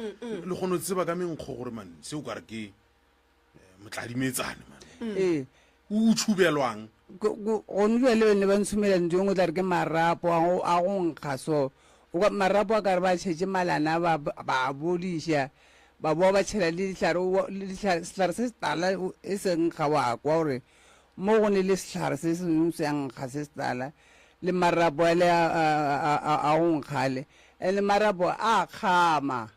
le kgone go tseba ka menkgo gore man seo ka re ke eh, motladimetsane man. Ee. O tšhubelwang? Gone bjale ne ba ntshumela ntho engwe o tla re ke marapo a go a go nkga so. O ka marapo a ka re ba tšhetše malana ba ba a bodiša ba boa ba tšhela le dihlare o le dihlare sehlare se setala e se nkga wa kwa gore mo go ne le sehlare se sengwe se a nkga se setala le marapo ale a, a, a, a, a go nkga ale and marapo a kgama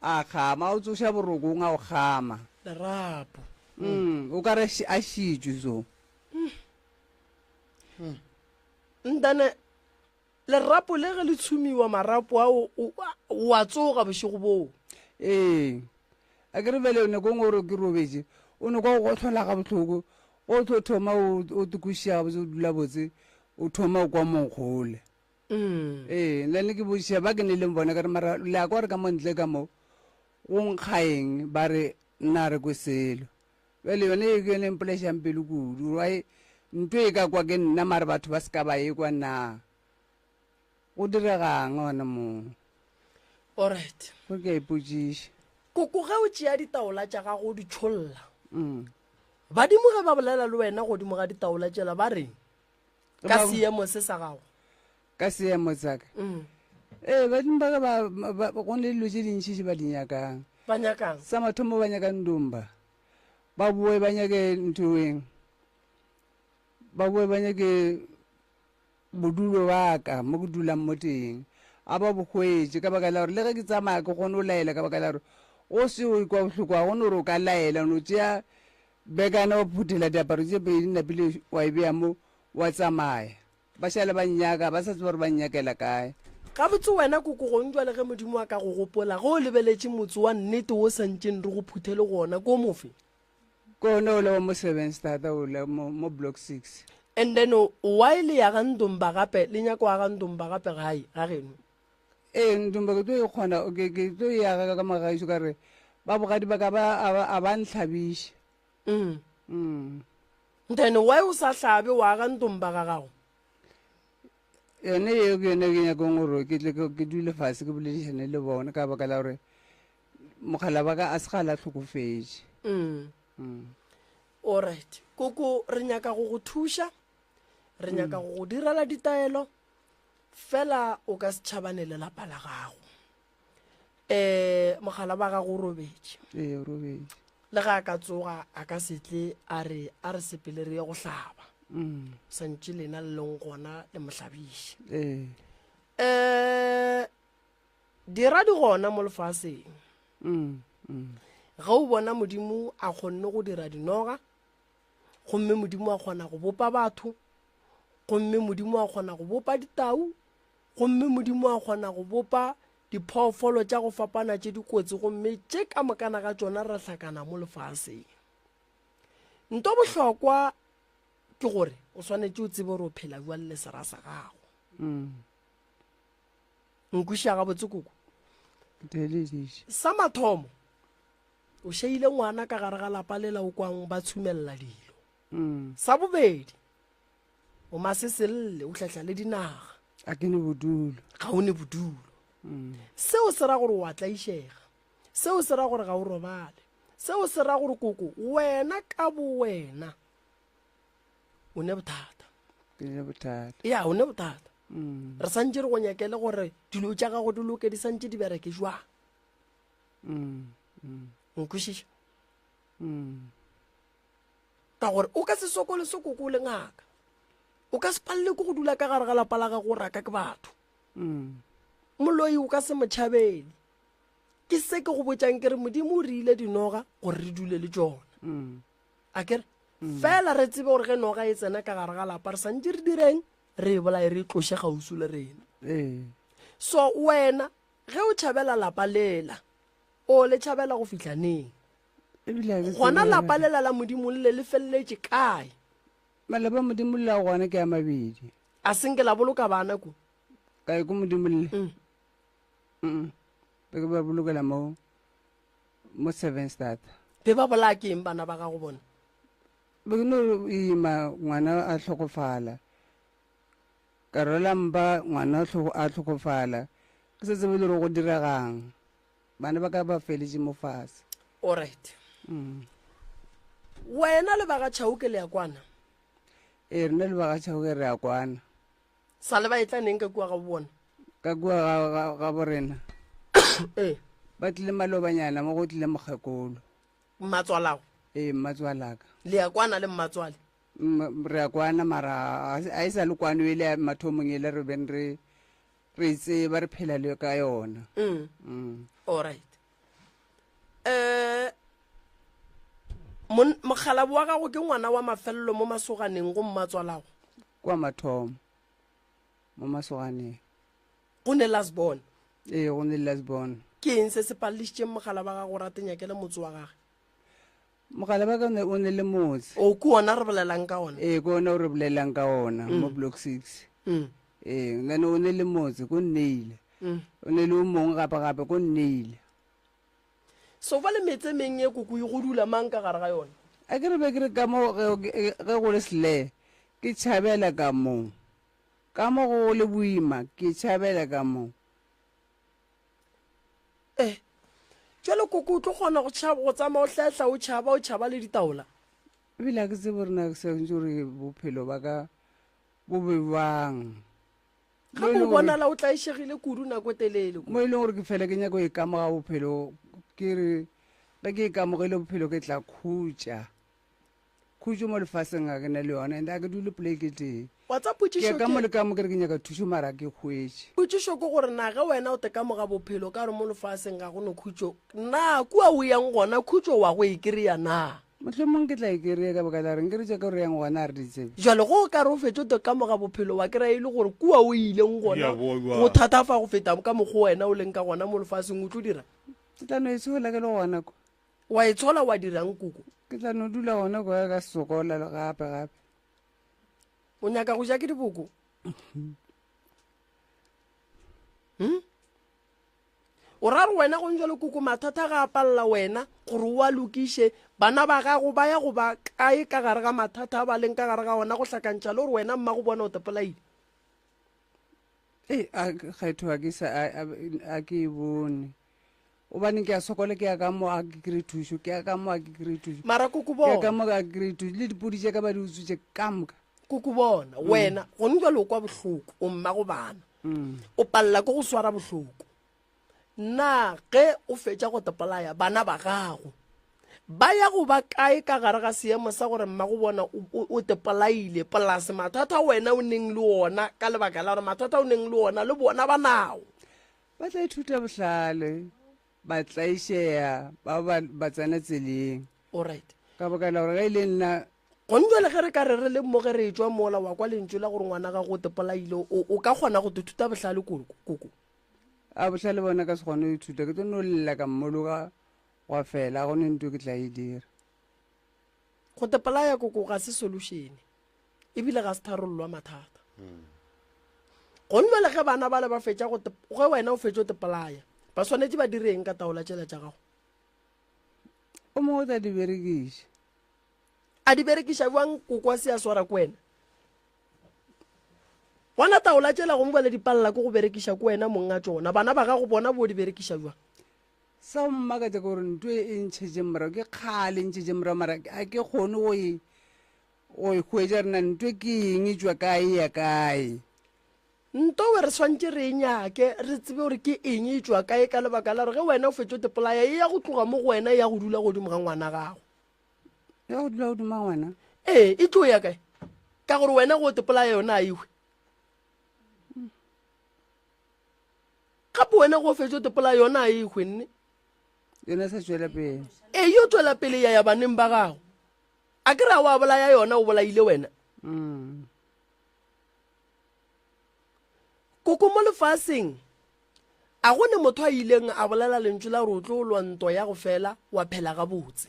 a kgama o tsoša borokong a o kgama lerapo mm, o ka re a šitšwe so ntane lerapo le ge le tshumiwa marapo ao o a tsoga bošego boo. Ee, a ke re bjale nako nngwe gore ke robetše o no kwa go gohlola ga bohloko o tlo thoma o tokošiša gabotse o dula botse o thoma o kwa monkgole mm. Ee, nna ne ke botšiša ba ke ne leng bona ka re mara le a kwa gore ka mo ntle ka mo go nkga eng ba re nna re kwe selo Bjale yone ye ke yone e mpolaišang pelo kudu, gore ntho e ka kwa ke nna mare batho ba se ka ba e kwa na. Go diregang gona moo? Alright. Gore ke a ipotšiša. Koko ge o tšea ditaola tša gago o di tšholla, Mm. badimo ge ba bolela le wena godimo ga ditaola tšela ba reng ka Ba- seemo se sa gago? Ka seemo sa ka? Mm. Ee, badimo ba ka ba, ba, go ne dilo tše dintši tše ba di nyakang. Ba nyakang? Sa mathomo ba nyaka ndomba. Ba boe ba nyake nthoeng. Ba boe ba nyake bodulo ba ka mo ke dulang mo teng. A ba bo hwetše ka baka la gore le ge ke tsamaya ke kgone go laela ka baka la gore o se o ikwa bohloko ga go no gore o ka laela o no tšea bekana wa phuthela diaparo tše pedi napile wa e bea mo wa tsamaya. Ba šale ba nnyaka, ba sa tseba gore ba nnyakela kae. Gabotse wena koko gong jwale ge Modimo a ka go gopola, ge o lebeletše motse wa nnete wo santšeng re go phuthele go ona, ke o mofe? Ke ona ola wa mo Sevenstad ola mo, mo Block 6. And then why le ya ga Ndomba gape, le nyaka go aga Ndomba gape gae, ga geno? Ee, Ndomba ke tlo e kgona, ke, ke tlo e aga ka magaešo ka re ba bogadi ba ka ba, a ba, a ba ntlhabiše. Mm. Mm. Then why o sa hlabe wa aga ntomba ga gago? Yone eo ke yone ke nyakong gore ke tle ke dule fase ke boledišane le bona ka baka la gore mogala wa ka a se gala tlhokofetše. Mm. Mm. Alright. Koko re nyaka go go thuša. Re nyaka go go direla ditaelo. Fela o ka se tšhabane le lapa la gago. um mogala wa gago o robetše ee o robetše le ga a ka tsoga a ka se tle a re a re sepele re ye go hlaba mm. santše lena le leng gona le mo hlabiše ee um dira di gona mo lefaseng mm, mm. ge o bona modimo a kgonne go dira dinoga gomme modimo a kgona go bopa batho gomme modimo a kgona go bopa ditau Gomme Modimo a kgona go bopa diphoofolo tša go fapana tše dikotsi, gomme tše ka mokana ga tšona ra hlakana mo lefaseng. Nto bohlokwa ke gore o swanetše o tsebe gore o phela bjang le sera sa gago. Mm. Nkwešiša gabotse koko? Theeleditše. Sa mathomo, o šeile ngwana ka gare ga lapa lela o kwang ba tshumelela dilo. Mm. Sa bobedi, O maseselle, o hlahla le dinaga. A ke ne bodulo. Ga o ne bodulo. Mm. Seo se ra gore o a tlaišega. Seo se ra gore ga o robale. Seo se ra gore koko wena ka bo wena o ne bothata. Ke ne bothata. Ya, o ne bothata. Mm. Re santše re go nyakele gore dilo tša gago di loke di santše di bereke jwang. Mm. Mm. Nkwešiša? Mm. Ka gore o ka se sokole se koko o le ngaka. O ka se palele ke go dula ka gare ga lapa la gago o raka ke batho. Mm. Moloi o ka se mo tšhabele. Ke se ke go botšang ke re Modimo o re ile dinoga gore re dule le tšona. Mm. A ke re mm. fela re tsebe gore ge noga e tsena ka gare ga lapa re santše re direng re e bolaye re e tloše kgauswi le rena. Ee. So wena ge o tšhabela lapa lela o le tšhabela go fihla neng? Gona lapa lela la Modimo le le feleletše kae? Malapa a Modimo le a gona ke a mabedi. A se nke la boloka bana ko? Kae ko Modimo le? Mm. Mm. Be ke ba bolokela mo mo Sevenstad. Be ba bolaya ke eng bana ba gago bona? Be ke no ima ngwana a hlokofala. Ka rwala mpa ngwana a hlokofala. Ke sa tsebe le gore go diregang. Bana ba ka ba feletše mo fase. Alright. Mm. Wena le ba ga Chauke le ya kwana? Ee, rena le ba ga Chauke re a kwana. Sa le ba etla neng ka kua ga bona? Ka kua ga, ga, ga borena. Ee. Ba tlile malobanyana mo go tlile mokgekolo. Mmatswalago? Ee, mmatswalaka. Le ya kwana le mmatswale? Re a kwana mara a e sa le kwano ele ya mathomong ele re beng re re e tseba re phela le ka yona. Mm. Mm. Alright. Eh mokgalabo wa gago ke ngwana wa mafelelo mo masoganeng go mmatswalago? Kwa mathomo mo masoganeng. Go ne last born? Ee, go ne last born. Ke eng se se palelišitšeng mogala wa gago gore a tenyakele motse wa gage? Mogala wa ka o ne le motse. O ke ona re bolelang ka ona? Ee, ke ona o re bolelang ka ona mm. mo block 6. Mm. Ee, then o ne le motse ko nneile. Mm. O ne le o mongwe gape gape ko nneile. So ba le metse meng e koko e go dula mang ka gare ga yona? A ke re be ke re ka mo ge go le sele ke tšhabela ka mo. Ka mo go le boima ke tšhabela ka mo. Eh, jalo koko o tlo kgona go tšhaba go tsamaya o hlehla o tšhaba o tšhaba le ditaola? Ebile ga ke tsebe gore na ke swanetše gore bophelo ba ka bo be bjang. Gape o bonala o tlaišegile kudu nako e telele. Mo e leng gore ke fela ke nyaka go ikamoga bophelo, ke re ge ke ikamogile bophelo ke tla khutša. Khutšo mo lefaseng ga ke na le yona, and a ke dule poleke tee. Wa tsa potšišo ke ka mo le ka mo ke re ke nyaka thušo mara ke hwetše. Potšišo ke gore na ge wena o tekamoga bophelo ka gore mo lefaseng ga go no khutšo, na kua o yang gona khutšo wa go e kry-a na? Mohlomong ke tla e kry-a ka baka la gore nke re tša ka gore yang gona a re di tsebe. Jwale ge o ka re o fetše o tekamoga bophelo wa kry-a e le gore kua o ileng gona go thatafa go feta ka mokgwa wena o leng ka gona mo lefaseng, o tlo dira? Ke tla no e tshola ke le gona kwa. Wa e tshola wa dirang koko? Ke tla no dula gona kwa ka sokola gape gape. O nyaka go ja ke diboko? Hmm? O ra re wena go njalo koko mathata ga a palela wena gore o a lokiše, bana ba gago ba ya go ba kae ka gare ga mathata a ba leng ka gare ga ona go hlakantšha le gore wena mmago bona o tepolaile? Ee, a kgetho a ke sa a ke e bone. Gobane ke a sokola, ke ya ka mo a ke kry thušo, ke ya ka mo a ke kry thušo. Mara koko bona. Ke ya ka mo a ke kry thušo, le dipodi tša ka ba di utswitše ka moka. Koko bona, wena gone jwale o kwa bohloko, o mmago bana. O palela ke go swara bohloko. Na ge o fetša go tepolaya bana ba gago, ba ya go ba kae ka gare ga seemo sa gore mmago bona o tepolaile polase mathata wena o neng le ona ka lebaka la gore mathata o neng le ona le bona ba nao? Ba tla ithuta bohlale, ba tlaišega, ba ba ba tsena tseleng. Alright. Ka baka la gore ge e le nna. Gone jwale ge re ka re re le mo ge re etšwa mola wa kwa lentšu la gore ngwana gago o tepolaile, o ka kgona go ithuta bohlale koko? A bohlale bona ka se kgone go ithuta, ke tlo no lla ka mmologa gwa fela, ga go ne ntho ke tla e dira. Go tepolaya koko ga se solution. Ebile ga se tharollo ya mathata. Gomme le ge bana bale ba fetša go ge wena o fetša o tepolaya, ba swanetše ba dire eng ka taola tšela tša gago? O mongwe o tla di berekiša. A di berekiša bjang? Koko a se a swara ke wena. Bona taola tšela gongwe bale di palela ke go berekiša ke wena mong a tšona. Bana ba gago bona bo di berekiša bjang? Sa go mmakatša ke gore ntho e e ntšhetšeng morago ke kgale e ntšhetše morago mara ga ke kgone go e Go e hwetša rena ntwe ke eng, e tšwa kae, e ya kae? Ntowe re swantše re e nyake, re tsebe gore ke eng, e tšwa kae, ka lebaka la gore ge wena o fetša o tepolaya, e ya go tloga mo go wena e ya go dula godimo ga ngwana gago. Ya go dula godimo ga ngwana? Ee, e tlo ya kae? Ka gore wena go tepolaya yona a e hwe. Gape wena go fetša o tepolaya yona a e hwe nne. Yona e sa tšwela pele. Ee, yo tšwela pele ya ya baneng ba gago. A ke ra wa bolaya yona, o bolaile wena. Mm. Koko mo lefaseng a go ne motho a ileng a bolela lentšu la gore o tlo lwa ntwa ya go fela wa phela gabotse.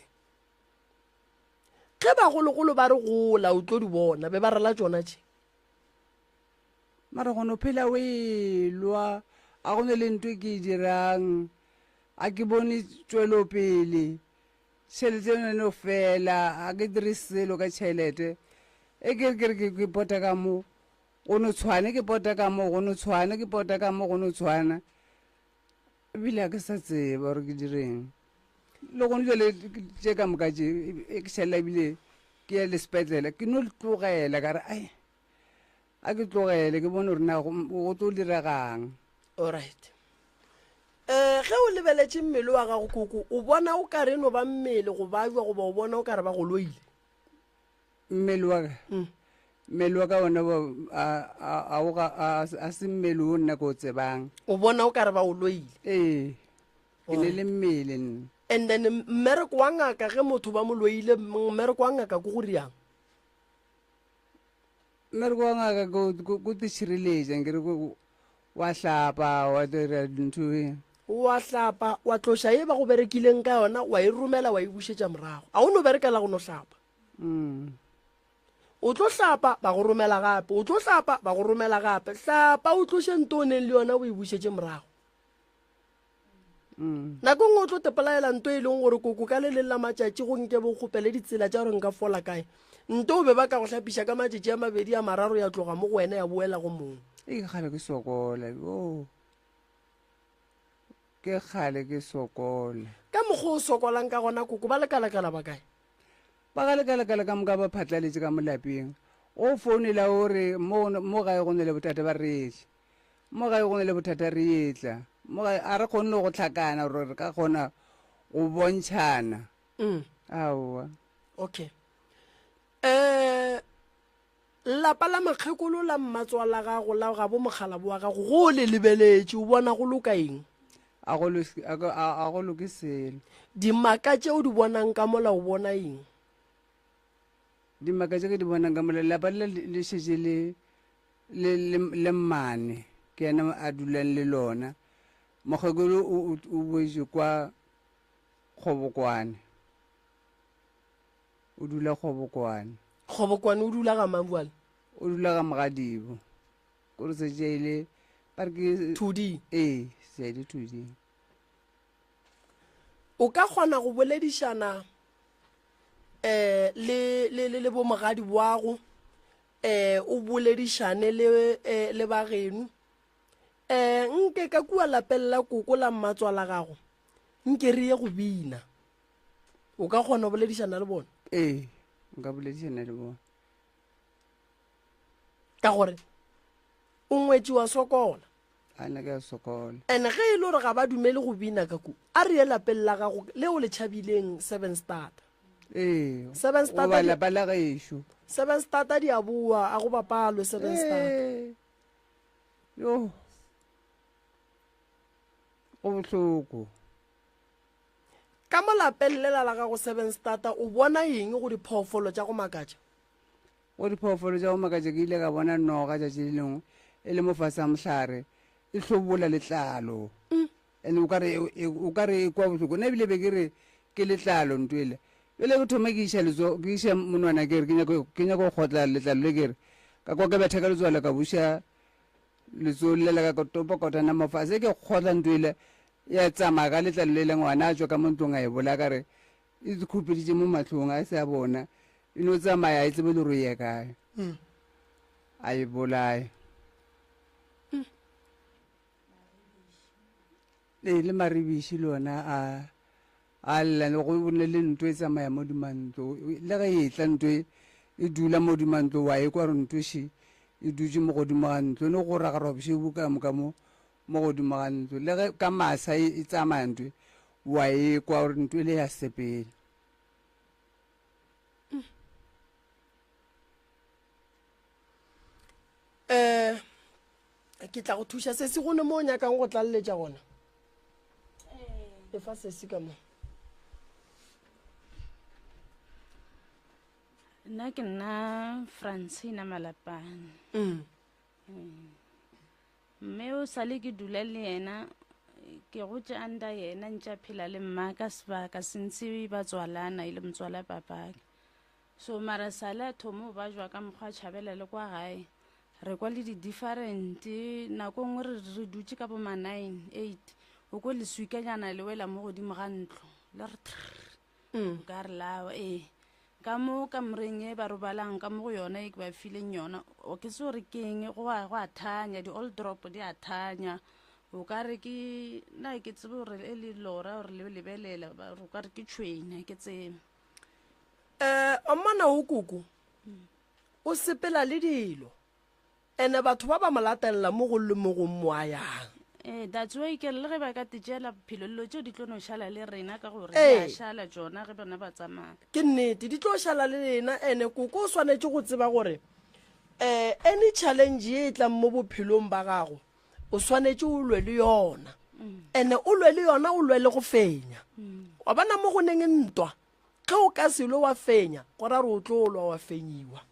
Ge bagologolo ba re gola o tlo di bona, be ba rela tšona tše. Mara go no phela o elwa, a go ne le ntho e ke e dirang, a ke bone tšwelopele. Tšhelete yone no fela, ga ke dire selo ka tšhelete. E ke re ke re ke ke pota ka mo, go no tshwana, ke pota ka mo, go no tshwana, ke pota ka mo, go no tshwana. Ebile ga ke sa tseba gore ke direng. Le gone jale tše ka moka tše, e ke šalela ebile ke ya le sepetlele, ke no tlogela ka re ai, a ke tlogele ke bone gore na go tlo diregang. Alright. Um ge o lebeletše mmele wa gago koko, o bona o ka re no ba mmele go bajwa goba o bona o ka re ba go loile? Mmele wa ka? Mm. Mmele wa ka ona a se mmele o nna ke o tsebang. O bona o ka re ba o loile? Ee, ke ne le mmele nna. And then mmereko wa ngaka ge motho ba mo loile, mmereko wa ngaka ke go riang? Mmereko wa ngaka ke go tšhireletša, nkere Wa hlapa, wa dira dintho e. Wa hlapa, wa tloša ye ba go berekileng ka yona, wa e romela, wa e bušetša morago. A o no berekela go no hlapa. Mm. O tlo hlapa, ba go romela gape. O tlo hlapa, ba go romela gape. Hlapa, o tloše nto o neng le yona, o e bušetše morago. Mm. Nako nngwe o tlo tepolaela nto e leng gore koko ka le leng la matšatši go nke bo kgopele ditsela tša gore nka fola kae. Nto o be ba ka go hlapiša ka matšatši a mabedi a mararo ya tloga mo go wena ya boela go mongwe. E ke kgale ke sokola, yo. Ke kgale ke sokola. Ka mokgwa o sokolang ka gona koko ba lekalakala ba kae? Ba ga lekalakala ka moka ba phatlaletše ka mo lapeng. O founela o re mo mo gae go ne le bothata ba re ehle. Mo gae go na le bothata re etla. Mo gae a re kgone le go hlakana gore re ka kgona go bontšhana. Mm. Aowa. Okay. Eh lapa la makgekolo la mmatswala gago la gabo mokgalabo wa gago go le lebeletše o bona go loka eng? A go a go loke selo. Dimaka tše o di bonang ka mola o bona eng? Dimaka tše ke di bonang ka mola lapa le le šetše le le le le mmane ke yena a dulang le lona. Mokgekolo o o boetše kwa Kgobokwane. O dula Kgobokwane. Kgobokwane o dula ga mang bjale? O dula ga Mogadibo. Ko re setse a ile ba re ke Thuding. Ee, se a ile Thuding. O ka kgona go boledišana eh le le le le bo mogadi wago eh o boledišane le eh, le bageno eh nke ka kua lapeng la koko la mmatswala gago nke re ye go bina o ka kgona go boledišana le bona ee nka boledišana le bona ka gore o ngwetši wa sokola a nna ke a sokola and ge e le gore ga ba dumele go bina ka ku a re ye lapeng la gago leo le tšhabileng seven starter ee Seven Star goba di- lapa la gešo seven starter di a boa a go bapalwe seven starter Ee. yo go bohloko Ka mo lapeng lela la gago Seven Starter o bona eng go diphoofolo tša go makatša? Go diphoofolo tša go makatša ke ile ka bona noga tšatši le lengwe e le mo fase ga mohlare e hlobola letlalo. And o ka re o ka re e kwa bohloko. Nna ebile be ke re ke letlalo nto ele. Bjale ke thoma ke iša letsogo ke iša monwana ke re ke nyaka ke nyaka go kgotla letlalo le ke re ka kwa ke betha ka letswalo ka buša letsogo lela la ka ka topa kotana mo fase ke kgotla nto ele ya tsamaya ka letlalo le le ngwana a tswa ka mo ntlong a e bolaya ka re e khupeditše mo mahlong a se a bona e no tsamaya e tsebe le gore ye kae mm. a e bolaye mm. ee le maribiši le ona a a lla le go ne le ntho e tsamaya mo dimantlo le ge e tla ntho e, e dula mo dimantlo wa e kwa re ntho še e dutše mo godimo ga ntlo ne go ragarwa bošego ka moka mo mo godimo ga ntlo le ge ka masa e, e tsamaya ntho e, wa e kwa gore ntho e le ya sepele um ke tla go thuša sesi go ne mo o nyakang go tlaleletša gona e fa sesi ka mo nna ke nna francina malapane mm. Mme o sale ke dula le yena ke gotše under yena ntše a phela le mma ka sebaka sentse ba tswalana e le motswala papaka so mara sale a thomo ba jwa ka mokgwa a tšhabela le kwa gae re kwa le di-different nako nngwe re re dutše ka bo ma nine eight o ko leswikanyana le wela mo godimo ga ntlo le re trrr mm. ka re lao ee ka mo kamoreng e ba robalang ka mo go yona e ke ba fileng yona o ke se gore ke eng go a go a thanya di-all drop di a thanya o ka re ke na ke tsebe gore e le lora gore le lebelela o ka re ke tšhwenya ke tsebe um omana o koko o sepela le dilo Ene batho ba ba mo latelela mo go le mo gong mo a yang. Ee, that's why ke re le ge ba ka te tšeela bophelo dilo tšeo di tlo no šala le rena ka gore di Ee. a šala tšona ge bona ba tsamaya. Ke nnete, di tlo šala le lena. Ene koko o swanetše go tseba gore um any challenge ye e tlang mo bophelong ba gago, o swanetše o lwe le yona. Ene o lwe le yona, o lwe le go fenya. Wa bona mo go neng ntwa, ge o ka se lwe wa fenya, go ra gore o tlo lwa wa fenyiwa.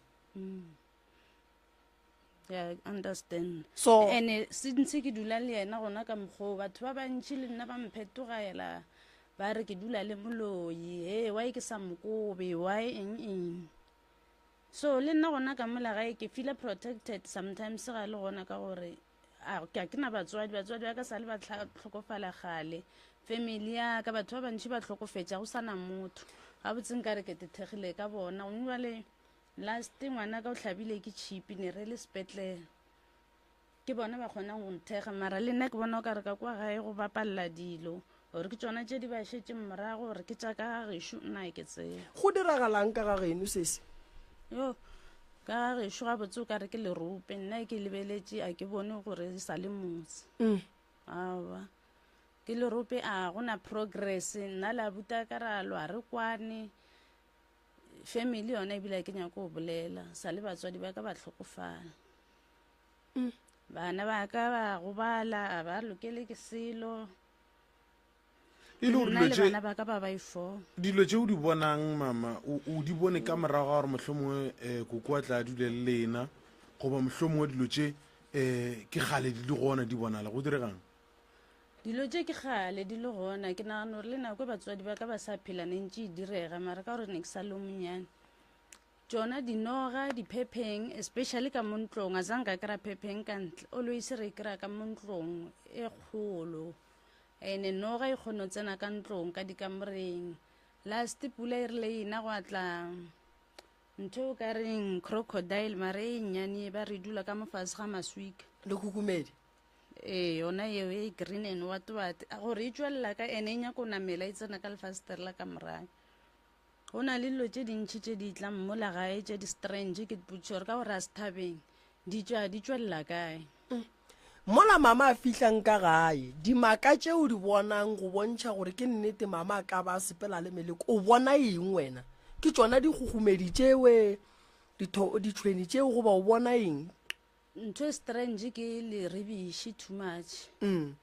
Yeah, I understand. So- and since ke dula le yena gona ka mokgoo batho ba bantši le nna ba mphetogela ba re ke dula le moloi he why ke sa mokobe why eng eng so le nna gona ka mola gae ke feela protected sometimes ga le gona ka gore a ke ke na batswadi batswadi ba ka sa le ba tlhokofala gale family ya ka batho ba bantši ba tlhokofetša go sana motho gabotse nka re ke tethegile ka bona gomme bale Last ngwana ka o hlabile ke tšhipi ne re le sepetlele ke bona ba kgonang go nthekga mara le nna ke bona o ka re ka kwa gae go bapalela dilo gore ke tsona tše di ba šetšeng morago gore ke tša ka ga gešo nna ke tsebe Go diragalang ka ga geno sesi? yo Ka ga gešo gabotse o ka re ke lerope, nna ke lebeletše a ke bone gore e sa le motse. Mm. Aowa. Ke lerope a go na progress, nna le abuta ka ra lwa re kwane. Family yona ebile ke nyako go bolela, sa le batswadi ba ka ba hlokofala. Mm. Bana ba ka ba gobala, a ba lokele ke selo. E le gore Nna dilo le tše bana ba ka ba ba ifo. dilo tše o di bonang mama o o di bone ka morago ga gore mohlomongwe um koko a tla a dule le lena goba mohlomongwe dilo tše um ke kgale di le gona di bonala go diregang? Dilo tše ke kgale di le gona ke nagana gore le nako e batswadi ba ka ba sa phela ne ntše e direga mara ka gore ne ke sa le o monyane tšona dinoga diphepheng especially ka mo ntlong a zanka kry-a phepheng ka ntle always re e kry-a ka mo ntlong e kgolo Ene noga e kgone go tsena ka ntlong ka dikamoreng. Last pula e rile ena gwa tla ntho o ka reng crocodile mare e nnyane ba re dula ka mofase ga maswika. Le khukhumedi? Ee, yona eo e green and what what. Gore e tšwelela ka ene e nyako namela e tsena ka lefastere la ka morago. Go na le dilo tše dintši tše di tlang mola gae tše di strange ke ipotšiša gore ka gore a se thabeng di tšwa di tšwelela kae. Mola mama a fihlang ka gae, dimaka tše o di bonang go bontšha gore ke nnete mama a ka ba a sepela le meleko, o bona eng wena? Ke tšona dikgugumedi tšewe, ditšhweni tšeo goba o bona eng? Ntho e strange ke leribiši too much. Mm.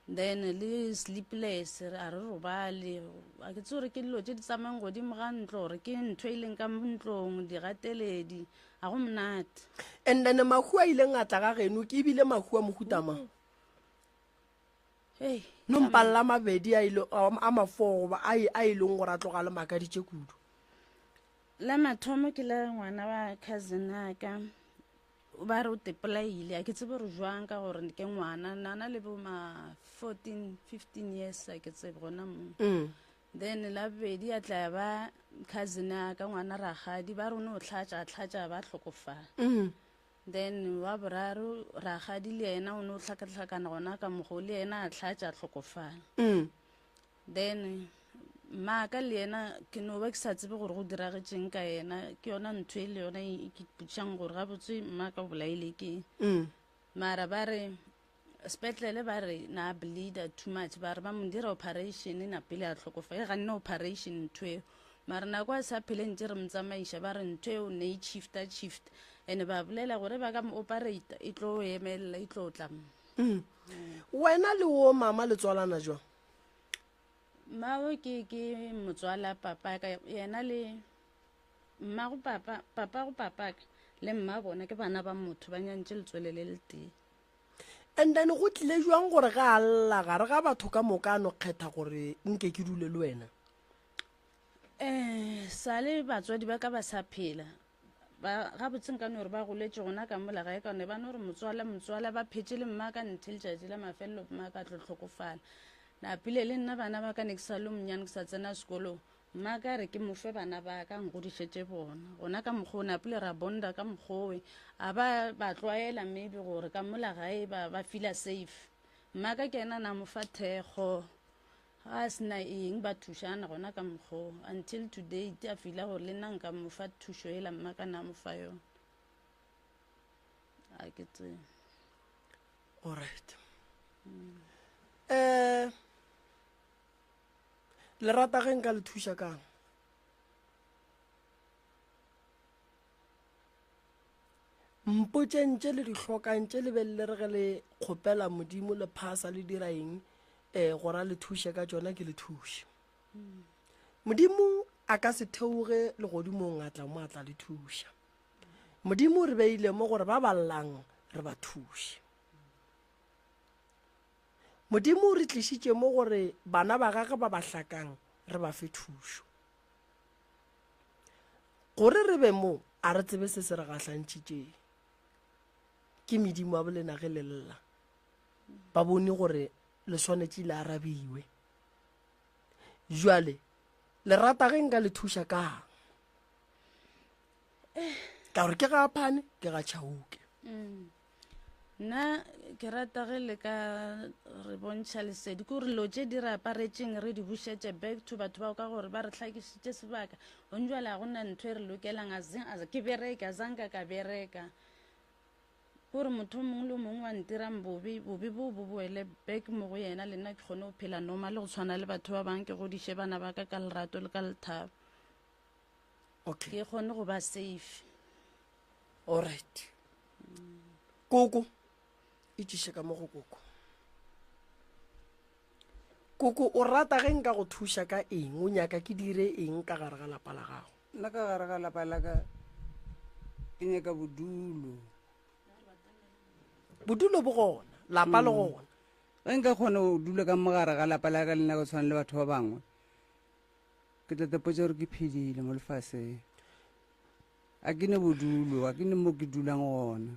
Then le sleepless a re robale a ke tse gore ke dilo tše di tsamayng godimo ga ntlo gore ke ntho e leng ka mo ntlong digateledi ga go monate. And then mahu a ileng a tla ga geno ke ebile mahu a mohuta mang? Hei, No mpalla mabedi a ile a mafoo goba a a e leng gore a tloga le makaditše kudu. La mathomo ke la ngwana wa cousin aka Ba re o tepolaile, a ke tsebe gore jwang ka gore ke ngwana, nana le bo ma 14, 15 years a ke tsebe gona mo. Mm. Then la bobedi a tla ya ba cousin ya ka ngwana rakgadi, ba re o ne o hlatša, a hlatša ba hlokofala. Mm. Then wa boraro rakgadi le yena o ne o hlakahlakana gona ka mokgwa o, le yena a hlatša a hlokofala. Mm. Then mmaaka le yena ke no ba ke sa tsebe gore go diragetšeng ka yena, ke yona ntho e le yona e ke ipotšang gore gabotse mmaaka o bolaile ke Mm. mara ba re sepetlele ba re na bleeder too much, ba re ba mo dira operation na pele a hlokofa, e ganne operation ntho eo, mara nako a sa phele ntse re mo tsamaiša ba re ntho eo ne e shifta shift, and ba bolela gore ba ka mo operate e tlo emelela e tlo tla mo. Mm. Wena le wo mama le tswalana jwang? Mmago ke ke motswala papa ka yena le mmago papa papa go papa ka le mma bona ke bana ba motho ba nyantše letswele le letee. And then go tlile jwang gore ga a lla gare ga batho ka moka a no kgetha gore nke ke dule le wena? Eh sale batswadi ba ka ba sa phela Ba, gabotse nka no re ba goletše gona ka mola gae ka ne ba no re motswala, motswala, ba phetše le mma ka nthe letšatši la mafelelo mma ka tlo hlokofala. Napile le nna bana ba ka ne ke sa le monnyane ke sa tsena sekolong, mma ka re ke mo fe bana ba ka nkgodišetše bona. Gona ka mokgwa o napile ra bonda ka mokgwa owe, a ba ba tlwaela maybe gore ka mola gae ba, ba feela safe. Mma ka ke yena na mo fa thekgo. Ga a se na eng, ba thušana gona ka mokgwa wo. Until to date, a feela gore le nna nka mo fa thušo yela mma ka na mo fa yona. A ke tsebe. Alright. Eh, le rata ge nka le thuša kang? Mpotšeng tše le di hlokang, tše le be le re ge le kgopela Modimo le phasa le dira eng, um gore a le thuše ka tšona, ke le thuše. Modimo a ka se theoge legodimong a tla mo a tla le thuša. Modimo o re beile mo gore ba ba llang re ba thuše. Modimo o re tlišitše mo gore bana ba gagwe ba ba hlakang re ba fe thušo. Gore re be mo, a re tsebe se se re gahlantšitšeng. Ke medimo ya bolena ge le lla. Ba bone gore le swanetše le arabiwe. Jwale, le rata ge nka le thuša kang? Ka gore ke ga Phane, ke ga Chauke. Mm. Nna ke rata ge le ka re bontšha lesedi, ke gore dilo tše di re aparetšeng re di bušetše back to batho bao ka gore ba re hlakišitše sebaka. Gong jwale ga gona ntho e re lokelang, a ke bereke, a zanka ka bereka. Ke gore motho o mongwe le o mongwe wa ntirang bobe, bobe boo bo boele back mo go yena, le nna ke kgone go phela normal go tshwana le batho ba bangwe, ke godiše bana ba ka ka lerato le ka lethabo. Okay. Ke kgone go ba safe. Alright. Koko, itšiše ka mo go koko. Koko, o rata ge nka go thuša ka eng? O nyaka ke dire eng ka gare ga lapa la gago? Nna ka gare ga lapa la ka ke nyaka bodulo. Bodulo bo gona, lapa le gona. Ge nka kgona go dula ka mo gare ga lapa la ka le nna go tshwana le batho ba bangwe, ke tla tepotša gore ke phedile mo lefaseng. A ke ne bodulo, a ke ne mo ke dulang gona.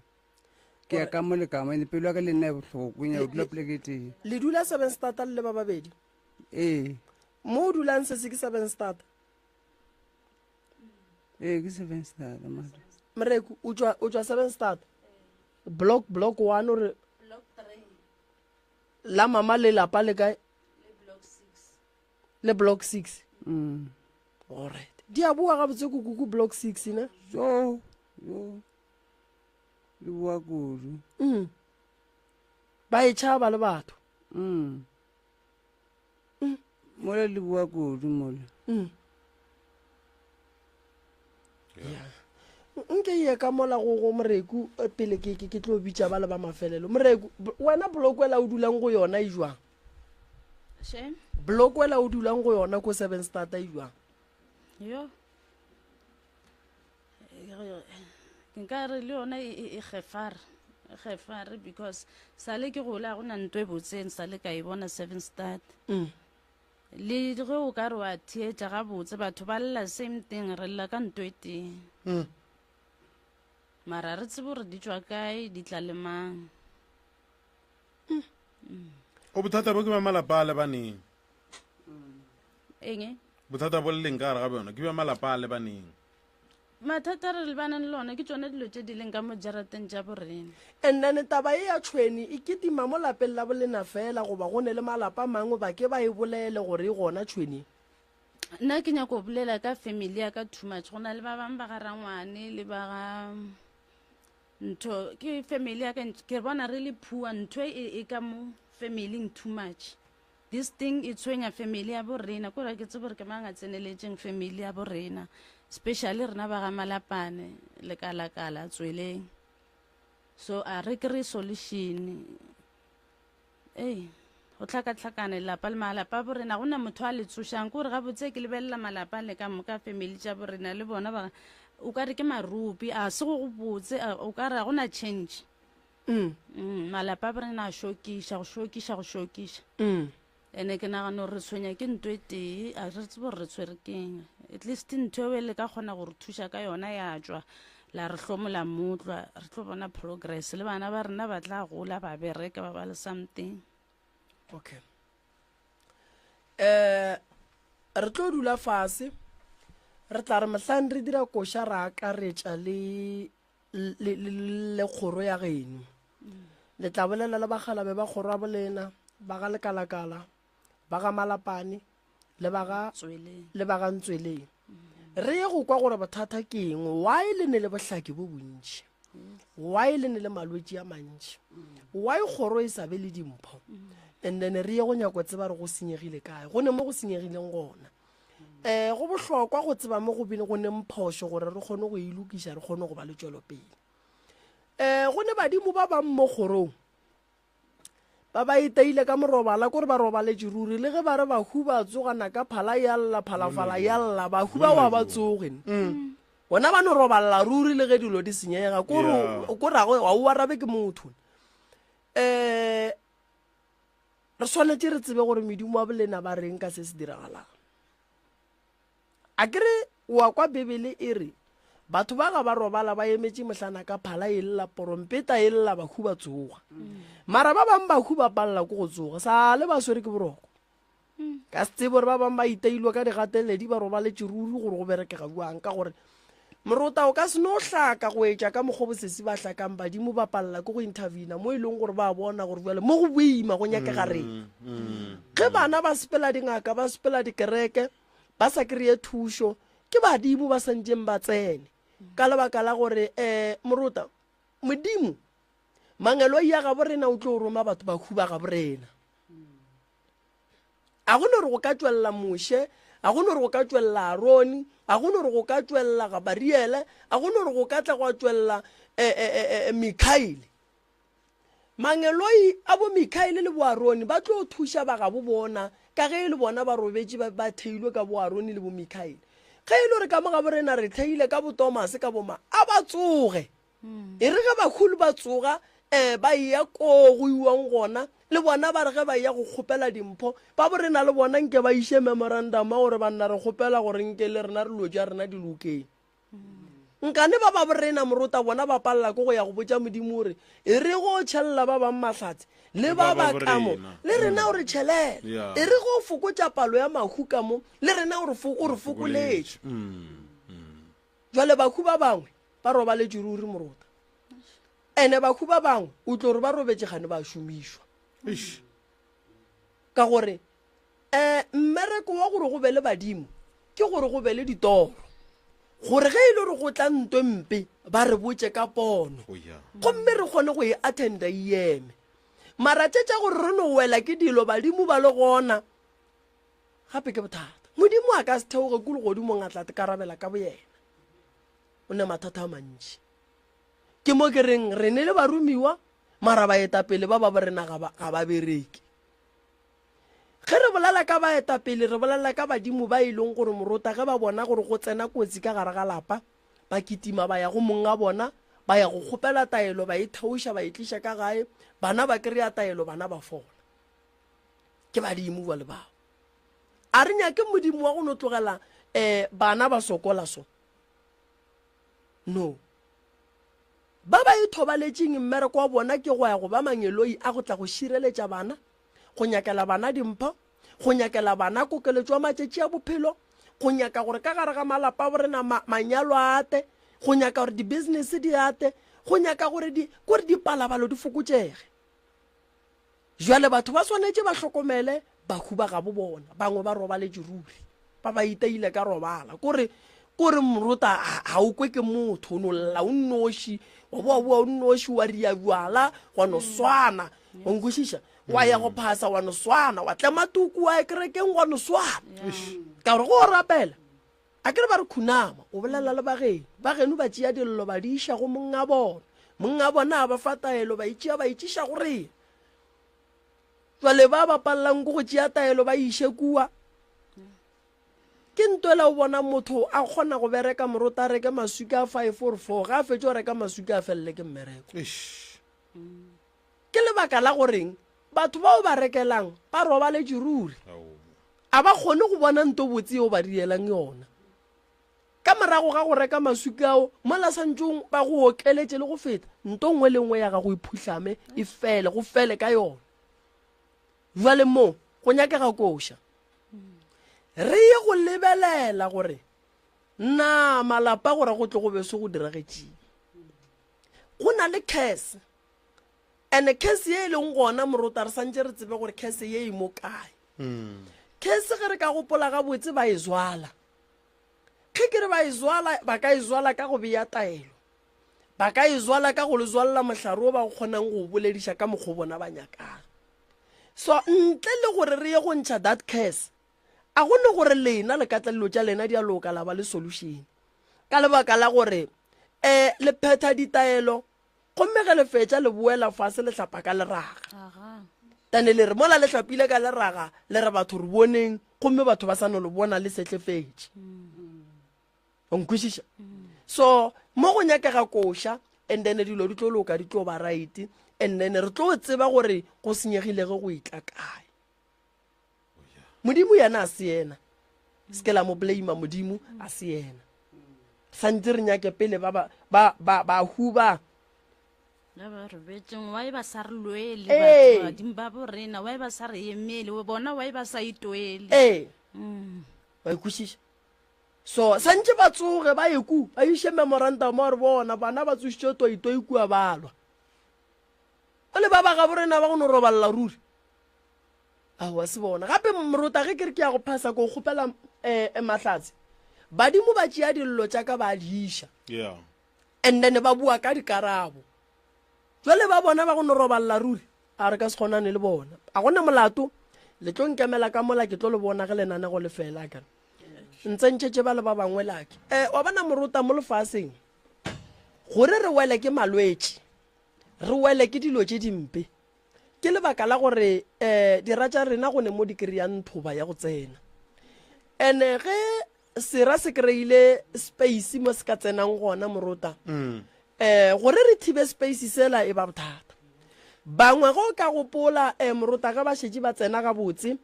Ke ya ka mo le ka mo, ene pelo ya ka le nna e bohloko, ke nyaka go dula poleke e tee. Le dula Sevenstata le le ba babedi? Ee. Mo o dulang sese ke Sevenstata? Ee, ke Sevenstata mara. Moreku, o tšwa o tšwa Sevenstata? Block block 1 ore Block 3. La mama le lapa le kae? Le block 6. Le block 6. Alright. Di a boa gabotse ko kuku block 6 ne? Jo, jo. Di boa kudu. Ba e tšhaba le batho. Mola di boa kudu mola. Yeah. Nke ye ka mola go go Moreku pele ke ke tlo bitša ba le ba mafelelo. Moreku, wena block ela o dulang go yona e jwang? She? Block ela o dulang go yona ko Seven Stata e jwang? Yo. Ke nka re le yona e gefare. E gefare because sale ke gola go na ntwe botseng sale ka e bona Seven Start. Le ge o ka re wa theetša gabotse batho ba lla same thing, re lla ka ntwe tee. Mara re tsebe gore di tšwa kae, di tla le mang. O bothata bo ke ba malapa a lebaneng. Eng? Bothata bo le leng ka gare ga bjona ke bja malapa a lebaneng. Mathata re lebaneng le ona ke tšona dilo tše di leng ka mo jarateng tša borena. And then taba ye ya tšhwene e kitima mo lapeng la bolena fela goba go ne le malapa a mangwe ba ke ba e bolele gore e gona tšhwene? Nna ke nyako bolela ka family ya ka too much. Go na le ba bangwe ba ga rangwane le ba ga ntho, ke family ya ka, ke bona re le poor, ntho e ka mo family-ing too much. This thing e tshwenya family ya bo rena, kore ke tsebe gore ke mang a tseneletšeng family ya bo rena, especially rena ba ga Malapane, Lekalakala, Tsweleng. So a re kry solution. Ei, go hlakahlakane lelapa le malapa a bo rena, gona motho a le tsošang. Kore gabotse ke lebelela malapa a le ka moka, family tša bo rena le bona ba, o ka re ke marupi, a se go go botse, o ka re ga gona change. Malapa a borena a šokiša, go šokiša, go šokiša. Ene ke nagana gore re tshwenya ke nto e tee, a re tsebe gore re tshwere keng. At least ntho eo le ka kgona go re thuša ka yona ya tšwa, la re hlomola motlwa, re tlo bona progress. Le bana ba rena ba tla gola, ba bereka, ba ba le something. Okay. Re tlo dula fase, re tla re mohlang re dira koša ra akaretša le le, le, le kgoro ya geno. Le tla bolela le bagalabe ba kgoro ya bolena, ba ga Lekalakala, ba ga Malapane, le ba ga le ba ga Ntsweleng. Re ye go kwa gore bothata ke eng, why le ne le bohlaki bo bontši, why le ne le malwetši a mantši, why kgoro e sa be le dimpho, and then re ye go nyako tseba re go senyegile kae, go ne mo go senyegileng gona. Um go bohlokwa go tseba mo go bile go neng phošo gore re kgone go e lokiša, re kgone go ba le tšwelopele. Um go ne badimo ba bang mo kgorong ba ba iteile ka morobala, kore ba robaletše ruri, le ge ba re bahu ba tsogana ka phala ya lla, phalafala ya lla, bahu ba wa ba tsoge. Bona ba no roballa ruri le ge dilo di senyega, kore kore ga o arabe ke motho. Um Re swanetše re tsebe gore medimo wa bolena ba reng ka se se diragalang. A ke re wa kwa Bibele e re batho ba ga ba robala ba emetše mohlana ka phala e lla, porompeta e lla, bahu ba tsoga. Mara ba bang bahu ba palela ke go tsoga, sa le ba swere ke boroko. Ka se tsebe gore ba bang ba iteilwe ka digateledi, ba robaletše ruri gore go berekega bjang, ka gore Morota o ka se no hlaka go etša ka mokgwa bosesi ba hlakang badimo ba palela ke go intervena mo e leng gore ba bona gore bjale mo go boima go nyakega reng. Ge bana ba sepela dingaka ba sepela dikereke ba sa kry-e thušo ke badimo ba santšeng ba tsene ka lebaka la gore um morota modimo mangeloi ya gabo rena o tlo roma batho ba huba gabo rena. A go no re go ka tšwelela Moshe, a go no re go ka tšwelela Arone, a go no re go ka tšwelela Gabariele, a go no re go ka tla gwa tšwelela eh, eh, eh, eh, Mikaele. Mangeloi a bo Mikaele le bo Arone ba tlo thuša ba gabo bona ka ge e le bona ba robetše ba, ba theilwe ka bo Arone le bo Mikaele. Ge e le gore ka mo gabo rena re theile ka bo Tomase ka boma, a ba tsoge. E re ge bahulu ba tsoga um ba eya koo go iwang gona, le bona ba re ge ba eya go kgopela dimpho, ba bo rena le bona nke ba iše memorandum wa gore banna re kgopela gore nke le rena re lo tša rena di lokeng. Nkane ba ba bo rena morota bona ba palela ke go ya go botša Modimo gore e re go tšhelela ba bang mahlatse le ba ba ka mo le rena o re tšhelele, e re go fokotša palo ya mahu ka mo le rena o re fokoletše. Jwale bahu ba bangwe ba robaletše ruri morota. Ene bahu ba bangwe o tlo re ba robetše gane ba šomišwa. Ka gore um mmereko wa gore go be le badimo ke gore go be le ditoro. Gore ge e le gore go tla ntwe mpe ba re botše ka pono. Oh, Gomme re kgone go e attenda e eme. Mara tše tša gore re no wela ke dilo badimo ba le gona Gape ke bothata. Modimo a ka se theoge ko legodimong a tla karabela ka boyena. O ne mathata a mantši. Ke mo ke reng re ne le baromiwa mara baetapele ba ba borena ga ba, ga ba bereke. Ge re bolela ka baetapele re bolela ka badimo ba e leng gore morota ge ba bona gore go tsena kotsi ka gare ga lapa ba kitima ba ya go mong a bona ba ya go kgopela taelo ba e theoša ba e tliša ka gae bana ba kry-a taelo bana ba fola. Ke badimo bjale bao. A re nyake modimo wa go no tlogela um bana ba sokola so. No. Ba ba ithobaletšeng mmereko wa bona ke go ya go ba mangeloi a go tla go šireletša bana, go nyakela bana dimpho, go nyakela bana kokeletšo ya matšatši a bophelo, go nyaka gore ka gare ga malapa a borena ma, manyalo a ate, go nyaka gore di-business di ate, go nyaka gore di, kore dipalabalo di fokotšege. Jwale batho ba swanetše ba hlokomele bahu ba gabo bona. Bangwe ba robaletše ruri, ba ba iteile ka robala. Kore, kore morota ga o kwe ke motho, o no lla o nnoši, wa boa boa o nnoši, wa ria bjala, wa no swana. Wa nkwešiša? Wa ya go phasa, wa no swana, wa tlema tuku, wa ya kerekeng, wa no swana. Ka gore go o rapela, A ke re ba re khunama, o bolela le bageno. Bageno ba tšea dillo ba di iša go monga bona. Monga bona a ba fa taelo, ba e tšea ba e tšiša go rena. Jwale ba ba palelang ke go tšea taelo ba e iše kua. Ke ntwela o bona motho a kgona go bereka morota a reke maswika a 5 or 4, ga a fetše go reka maswika a felele ke mmereko. Ke lebaka la goreng batho bao ba rekelang ba robaletše ruri. A ba kgone go bona nto botse yeo ba dielang yona. Ka morago ga go reka maswika ao, mola santšong ba go okeletše le go feta, nto nngwe le nngwe ya gago e phuhlame, e fele, go fele ka yona. Bjale mo go nyakega koša. Re ye go lebelela gore na malapa gore go tle go be se go diragetšeng. Go na le curse And curse ye e leng gona morota re santše re tsebe gore curse ye e mo kae. Curse ge re ka gopola gabotse ba e zwala. Ge ke re ba e zwala, ba ka e zwala ka go bea taelo. Ba ka e zwala ka go le zwalela mohlare o ba go kgonang go o bolediša ka mokgwa o bona ba nyakang. So ntle le gore re ye go ntšha that curse, a go ne gore lena le ka tla dilo tša lena di a loka la ba le solution. Ka lebaka la gore um le phetha ditaelo Gomme ge le fetša le boela fase le hlapa ka leraga. Tane le re mola le hlapile ka leraga le re batho re boneng gomme batho ba sa no le bona le sehlefetše. O nkwešiša? So mo go nyakega koša and then dilo di tlo loka di tlo ba right and then re tlo tseba gore go senyegile ge go itla kae. Modimo yena a se yena. Se ke la mo blame Modimo a se yena. Santse re nyake pele ba ba ba ba ba huba. Ba ba robetseng why ba sa re lwele Ee. batho badimo ba bo rena why ba sa re emele bona why ba sa itwele Ee. Mm. Wa ikwešiša? So santše ba tsoge ba ye ku ba iše memorandum wa re bona bana ba tsošitše toitoi kua ba lwa. O le ba ba gabo rena ba go no robalela ruri. Aowa se bona. Gape morota ge ke re ke ya go phasa ko kgopela um mahlatse. Badimo ba tšea dillo tša ka ba di iša. Yeah. And then ba bua ka dikarabo. Jwale ba bona ba go no robalela ruri. A re ka se kgonane le bona. A gona molato. Le tlo nkemela ka mola ke tlo le bona ge lenanego le fela ka. Ntsentšhetše ba le ba bangwe lake. Eh wa bona morota mo lefaseng. Gore re wele ke malwetši. Re wele ke dilo tše dimpe. Ke lebaka la gore um dira tša rena go ne mo di kry-ang thoba ya go tsena. And-e ge sera se kry-ile space mo se ka tsenang gona morota, um gore re thibe space sela e ba bothata. Bangwe ge o ka gopola um morota ge ba šetše ba tsena gabotse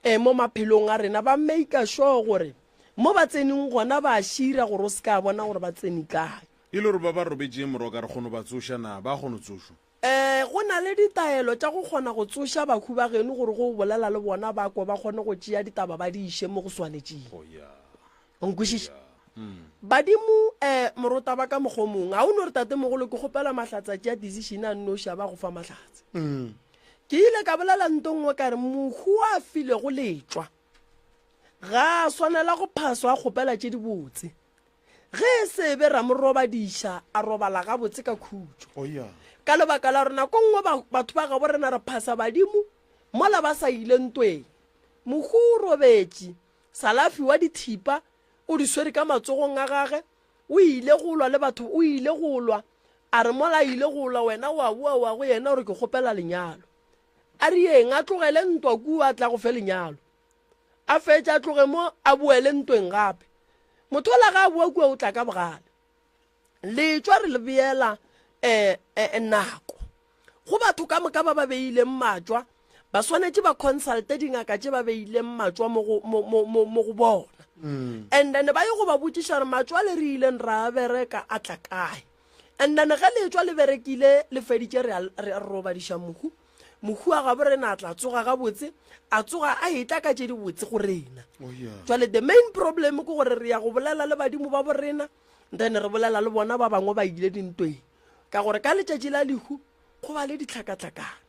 um mo maphelong a rena ba maker sure gore mo ba tseneng gona ba šira gore o se ka bona gore ba tsene kae. E le gore ba ba robetšeng moroka re kgono ba tsoša na? Ba kgono tsošwa? Ee, go na le ditaelo tša go kgona go tsoša bahu ba geno gore ge o bolela le bona ba kwe ba kgone go tšea ditaba ba di iše mo go swanetšego. O nkwešiša? Badimo, eh, morota ba ka mokgwa o mongwe. Ga o no re tatemogolo ke kgopela mahlatse a tšea decision a nnoši a ba go fa mahlatse. Ke ile ka bolela nto nngwe ka re mohu a filego letšwa ga a swanela go phaswa a kgopela tše dibotse. Ge e se be ra mo robadiša, a robala gabotse ka khutšo. Oh, yeah. Ka lebaka la gore nako nngwe ba, batho ba gabo rena re phasa badimo mola ba sa ile ntweng. Mohu o robetše, Salafi wa dithipa o di swere ka matsogong a gage, o ile go lwa le batho, o ile go lwa, a re mola a ile go lwa wena wa boa wa go yena o re ke kgopela lenyalo. A re eng, a tlogele ntwa kua a tla go fe lenyalo. A fetše a tloge mo a boele ntweng gape. Motho ola ga a boa kua o tla ka bogale. Letšwa re le beela eh, eh, nako. Go batho ka moka ba ba beileng matšwa, ba swanetše ba consulte dingaka tše ba beileng matšwa mo go, mo, mo, mo, mo go bona. Mm. And then ba ye go ba botšiša gore matšwa le re ileng ra bereka a tla kae. And then ge letšwa le berekile le feditše re a, re a robadiša mohu. Mohu wa gabo rena a tla tsoga gabotse, a tsoga a etla ka tše dibotse go rena. Oh, yeah. Jwale the main problem ke gore re ya go bolela le badimo ba bo rena, then re bolela le bona ba bangwe ba ile dintweng. Ka gore ka letšatši la lehu go ba le ditlhakatlhakano.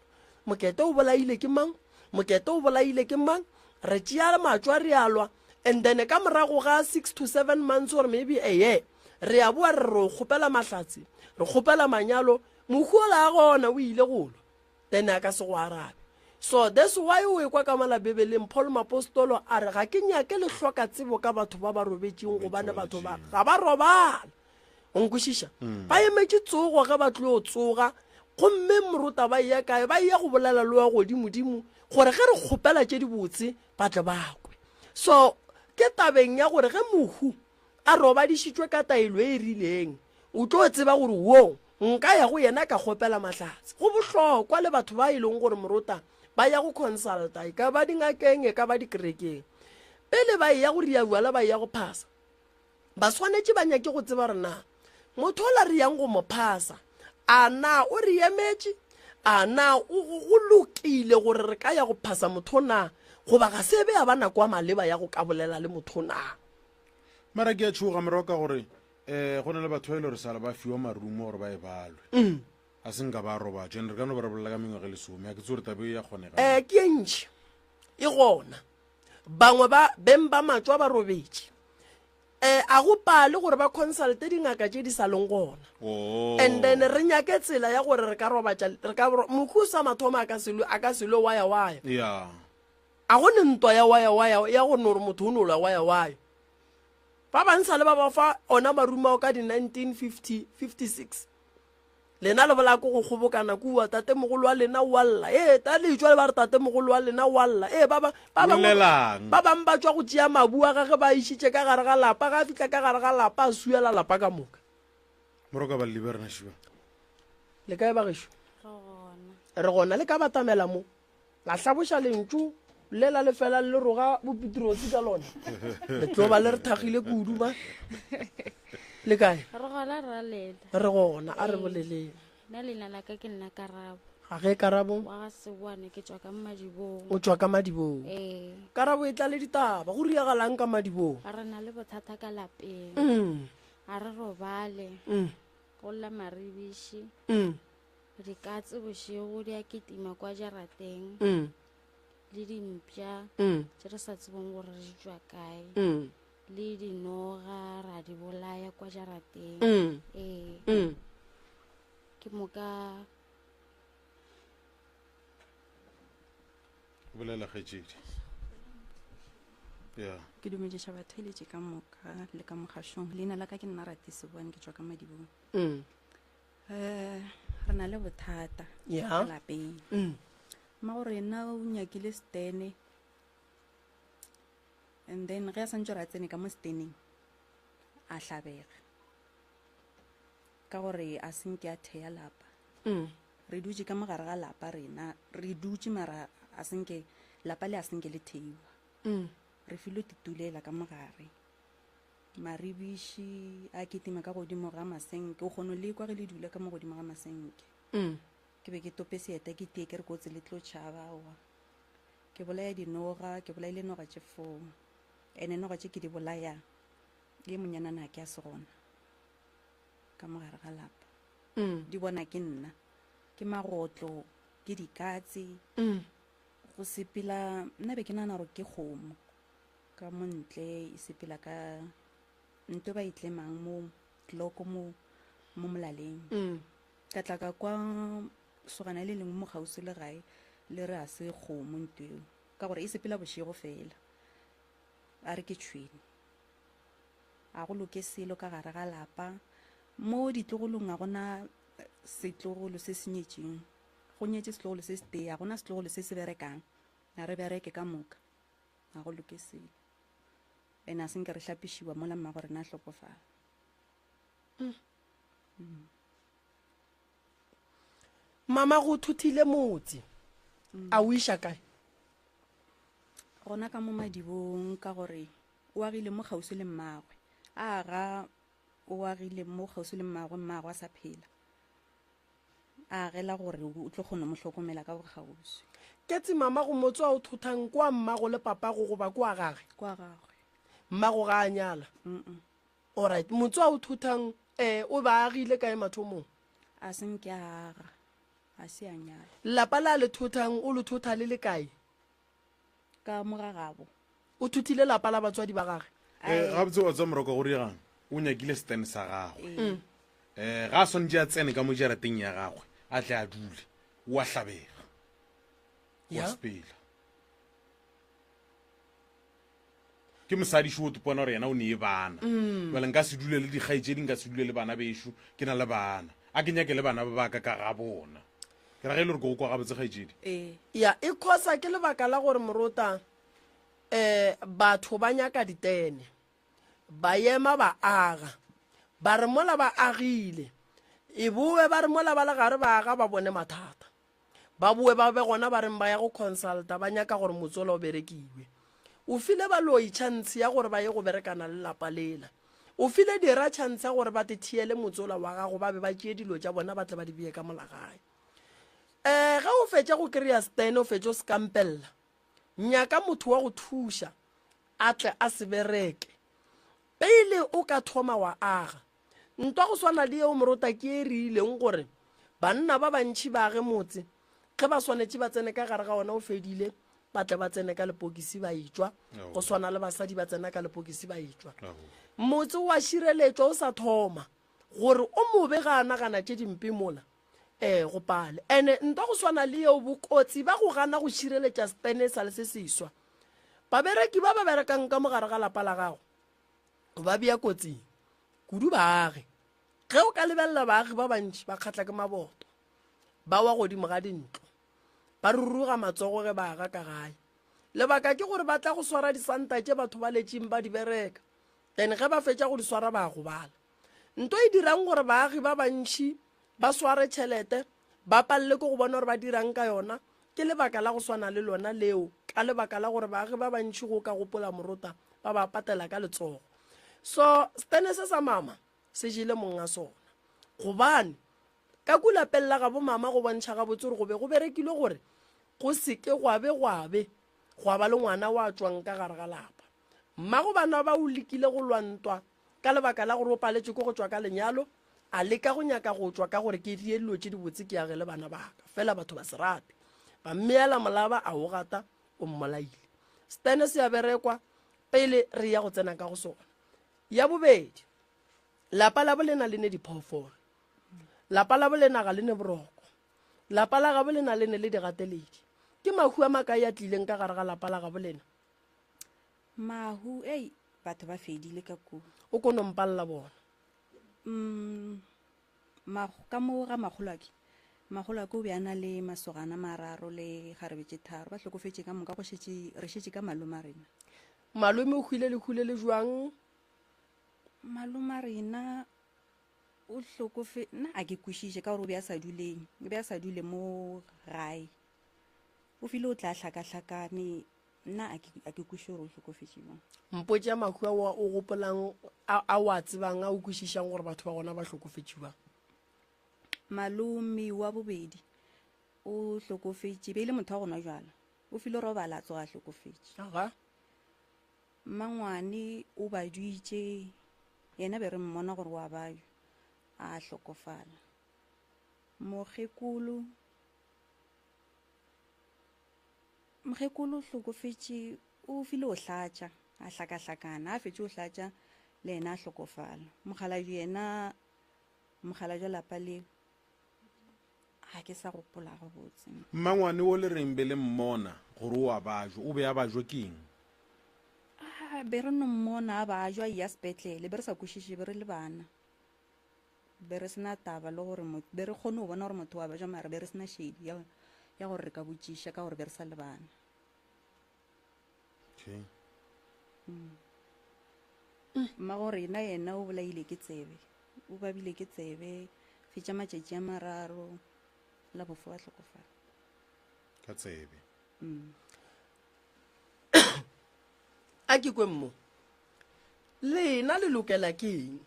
Mokete o bolaile ke mang? Mokete o bolaile ke mang? Re tšea matšwa re a lwa, and then ka morago ga 6 to 7 months or maybe a year, re a boa re re o kgopela mahlatse, re kgopela manyalo, Mohu ola a gona o ile go lwa, then a ka se go arabe. So that's why o ekwa ka mola Bibeleng Paul Mapostolo a re ga ke nyake le hloka tsebo ka batho ba ba robetšeng gobane batho ba ga ba robala. O nkwešiša? Mm. Ba emetše tsogo ge ba tlo tsoga gomme morota ba eya kae? Ba eya go bolela le wa godimodimo gore ge re kgopela tše dibotse ba tle ba kwe. So ke tabeng ya gore ge mohu a robadišitšwe ka taelo e rileng O tlo tseba gore wo nka ya go yena ka kgopela mahlatse. Go bohlokwa le batho ba e leng gore morota ba ya go consulta, e ka ba dingakeng, e ka ba dikerekeng. Pele ba eya go riabjala ba eya go phasa, ba swanetše ba nyake go tseba gore na motho ola re yang go mo phasa, a na o re emetše, a na go lokile gore re ka ya go phasa motho na, goba ga se be ya ba nako ya maleba ya go ka bolela le motho na. Mara ke a tšhoga moroka gore um go na le batho ba e le gore sala ba fiwa marumo gore ba e balwe mm. a se nka ba robatšwa and re ka no ba re bolela ka mengwaga e lesome a ke tse gore tabe e ya kgonega um ke e ntšhi e gona bangwe ba beng ba matswa ba robetše um a go pale gore ba consulte dingaka tše di sa leng gona oh. and then re nyake tsela ya gore re ka robatša re ka mohu sa mathomo a ka selo a ka selo waya waya yeah a go ne ntwa ya waya waya ya go no gore motho o no lwa waya waya Ba bang sa le ba ba fa ona marumo ao ka di 1950, 56. Lena le bolaya ko go kgobokana kua, tatemogolo wa lena o a lla. Ee, ta le tšwa le ba re tatemogolo wa lena o a lla. Ee, ba ba ba bangwe Bollelang. ba bang ba tšwa go tšea mabu a gage ba a išitše ka gare ga lapa, ga a fihla ka gare ga lapa a swiela lapa ka moka. Moroka ba llibe rena šiba. Le kae bagešo? Re gona. Re gona le ka batamela mo. La hlaboša lentšu le la lefela le roga bopetrose ka lona. Le tlo ba le re thagile kudu ba. Le kae? Re gona ra leta. Re gona a re boleleng. Nna leina la ka ke nna Karabo. Ga ge karabo. Wa ga Seboane, ke tšwa ka Madibong. O tšwa ka Madibong. Ee. Karabo e tla le ditaba. Go riagalang ka Madibong? Re na le bothata ka lapeng. Mm. Ga re robale. Mm. Go lla maribiši. Mm. Dikatse bošego di a kitima kwa jarateng. Mm. Le dimpša Mm. tše re sa tsebeng gore di tšwa kae. Mm. Le dinoga ra di bolaya kwa jarateng. Mm. Ee. Mm. Ke moka Bolela kgaetšedi. Ya. Ke dumediša batheeletši ka moka le ka mogašong. Leina la ka ke nna Rati Sebone, ke tšwa ka Madibong. Mm. Eh, re na le bothata Ya. ka lapeng. Mm. Mmago rena o nyakile stene. And then ge a santše re a tsene ka mo steneng a hlabega. Ka gore a senke a thea lapa. Mm. Re dutše ka mogare ga lapa rena, re dutše mara a senke lapa le a senke le theiwa. Mm. Re filwe titulela ka mogare. Maribiši a kitima ka godimo ga masenke, o kgono le kwa ge le dula ka mo godimo ga masenke. Mm. Ke be ke tope seeta ke tie ke re kotsi le tlo tšhaba aowa. Ke bolaya dinoga, ke bolaile noga tše 4. Ene noga tše ke di bolaya ye monyanana ke a se gona ka mogare ga lapa. Mm. Di bona ke nna. Ke magotlo, ke dikatse. Mm. Go sepela nna be ke nagana gore ke kgomo ka mo ntle e sepela ka nto ba e tlemang mo tloko mo mo molaleng. Mm. Ka tla ka kwa sogana le lengwe mo kgauswi le gae le re a se kgomo nto eo ka gore e sepela bošego fela. A re ke tšhwene. A go loke selo ka gare ga lapa. Mo ditlogolong ga gona setlogolo se se nyetšeng. Go nyetše setlogolo se setee, ga gona setlogolo se se berekang. A re bereke ka moka. Ga go loke selo. Ene a senke re hlapišiwa mola mmago rena a hlokofala. Mm. Mm. Mama go thuthile motse. Mm. A o iša kae? Gona ka mo Madibong ka gore o agile mo kgauswi le mmagwe. A aga o agile mo kgauswi le mmagwe, mmagwe a sa phela. A agela gore o tlo kgona mo hlokomela ka bokgauswi. Ke tse mama go motse wa o thothang kwa mmago le papago goba kwa gagwe? Kwa gagwe. Mmago ga a nyala? Mm-mm. Alright, motse wa o thothang o ba agile kae mathomong? A se nke a aga, a se a nyala. Lapa la le thothang o le thotha le le kae? Ka mo ga gabo. O thothile lapa la batswadi ba gagwe? Gabotse wa tswa Moroko go diegang, o nyakile stand sa gagwe. Mm. Ga a swanetše a tsene ka mo jarateng ya gagwe, a tle a dule, o a hlabega. Wa Ya. sepela. Ke mosadi šo o topona gore yena o nee bana. Mm. Jwale nka se dule le dikgaetšedi, nka se dule le bana bešo, ke na le bana. A ke nyake le bana ba baka ka ga bona. Ke ra ge e le gore ke go kwa gabotse kgaetšedi. Ee. Ya, e khosa ke lebaka la gore morota batho ba nyaka ditene. Ba ema ba aga. Ba re mola ba agile. E boe ba re mola ba le gare ba aga ba bone mathata. Ba boe ba be gona ba reng ba ya go consulta ba nyaka gore motsola o berekiwe. O file baloi chance ya gore ba ye go berekana le lapa lela. O file dira chance ya gore ba te thiele motsola wa gago ba be ba tšee dilo tša bona ba tle ba di bee ka molagae. Ge o fetša go kry-a stand o fetša o sekampella, nyaka motho wa go thuša a tle a se bereke pele o ka thoma wa aga. Ntwa go swana le yeo morota ke e re ileng gore banna ba bantši ba age motse ge ba swanetše ba tsene ka gare ga ona o fedile ba tle ba tsene ka lepokisi ba etšwa, go swana le basadi ba tsena ka lepokisi ba etšwa. Motse wa šireletšwa o sa thoma gore o mobe ga a nagana tše dimpe mola go pale. Ene ntwa go swana le yeo bokotsi ba go gana go šireletša stene sa le se seswa. Babereki ba ba berekang ka mogare ga lapa la gago ba bea kotsing kudu baagi. Ge o ka lebelela baagi ba bantši ba kgatla ke maboto, ba wa godimo ga dintlo, ba ruruga matsogo ge ba aga ka gae. Lebaka ke gore ba tla go swara disanta tše batho ba letšeng ba di bereka, then ge ba fetša go di swara ba gobala. Nto e dirang gore baagi ba bantši ba sware tšhelete ba palele ke go bona gore ba dirang ka yona ke lebaka la go swana le lona leo, ka lebaka la gore baagi ba bantši go ka gopola morota ba ba patela ka letsogo. So stene se sa mama se jele monga sona, gobane Ka ku lapeng la gabo mama go bontšha gabotse gore go be go berekilwe gore go se ke gwa be gwa be gwa ba le ngwana wa tšwang ka gare ga lapa. Mmago bana ba o lekile go lwa ntwa ka lebaka la gore o paletšwe ke go tšwa ka lenyalo, a leka go nyaka go tšwa ka gore ke die dilo tše dibotse ke age le bana ba ka, fela batho ba se rate. Ba mmeela molaba a o gata o mmolaile. Stene se a berekwa pele re ya go tsena ka go sona. Ya bobedi, lapa la bolena le ne diphoofolo. Lapa la bolena ga le ne boroko. Lapa la gabo lena le ne le digateledi. Ke mahu a makae a tlileng ka gare ga lapa la gabo lena? Mahu, ei, batho ba fedile ka kua. O ko no mpalela bona. Mm, ka mo ga makgolwake, makgolwake o be a na le masogana mararo le kgarebe tše tharo. Ba hlokofetše ka moka, go šetše, re šetše ka malome a rena. Malome o hwile lehu le le jwang? Malome a rena o hlokofe, nna a ke kwešiše ka gore o be a sa duleng, o be a sa dule mo gae. O file o tla hlakahlakane, nna a ke, a ke kwešiše gore o hlokofetše jwang. Mpotše mahu ao o gopolang, a, a o a tsebang, a o kwešišang gore batho ba gona ba hlokofetše bjang. Malome wa bobedi o hlokofetše, be e le motho wa go nwa jwala. O file robala a tsoga a hlokofetše. Aga. Mmangwane o baditše, yena be re mmona gore wa bajwa, a hlokofala. Mokgekolo, mokgekolo o hlokofetše, o file o hlatša, a hlakahlakana, a fetše o hlatša le yena a hlokofala. Mokgalabje yena, mokgalabje wa lapa leo, ga ke sa gopola gabotse. Mmangwane wo le reng be le mmona gore o a bajwa, o be a bajwa ke eng? A be re no mmona a bajwa a eya sepetlele, be re sa kwešiše, be re le bana. Be re se na taba le gore be re kgone go bona gore motho wa bajwa, mara be re se na šedi ya, ya gore re ka botšiša ka gore be re sa le bana. Okay. Mmago rena yena o bolaile ke tsebe, o babile ke tsebe, fetša matšatši a mararo, la bofo a hlokofala. Ka tsebe. A ke kwe mmo. Lena le lokela ke eng?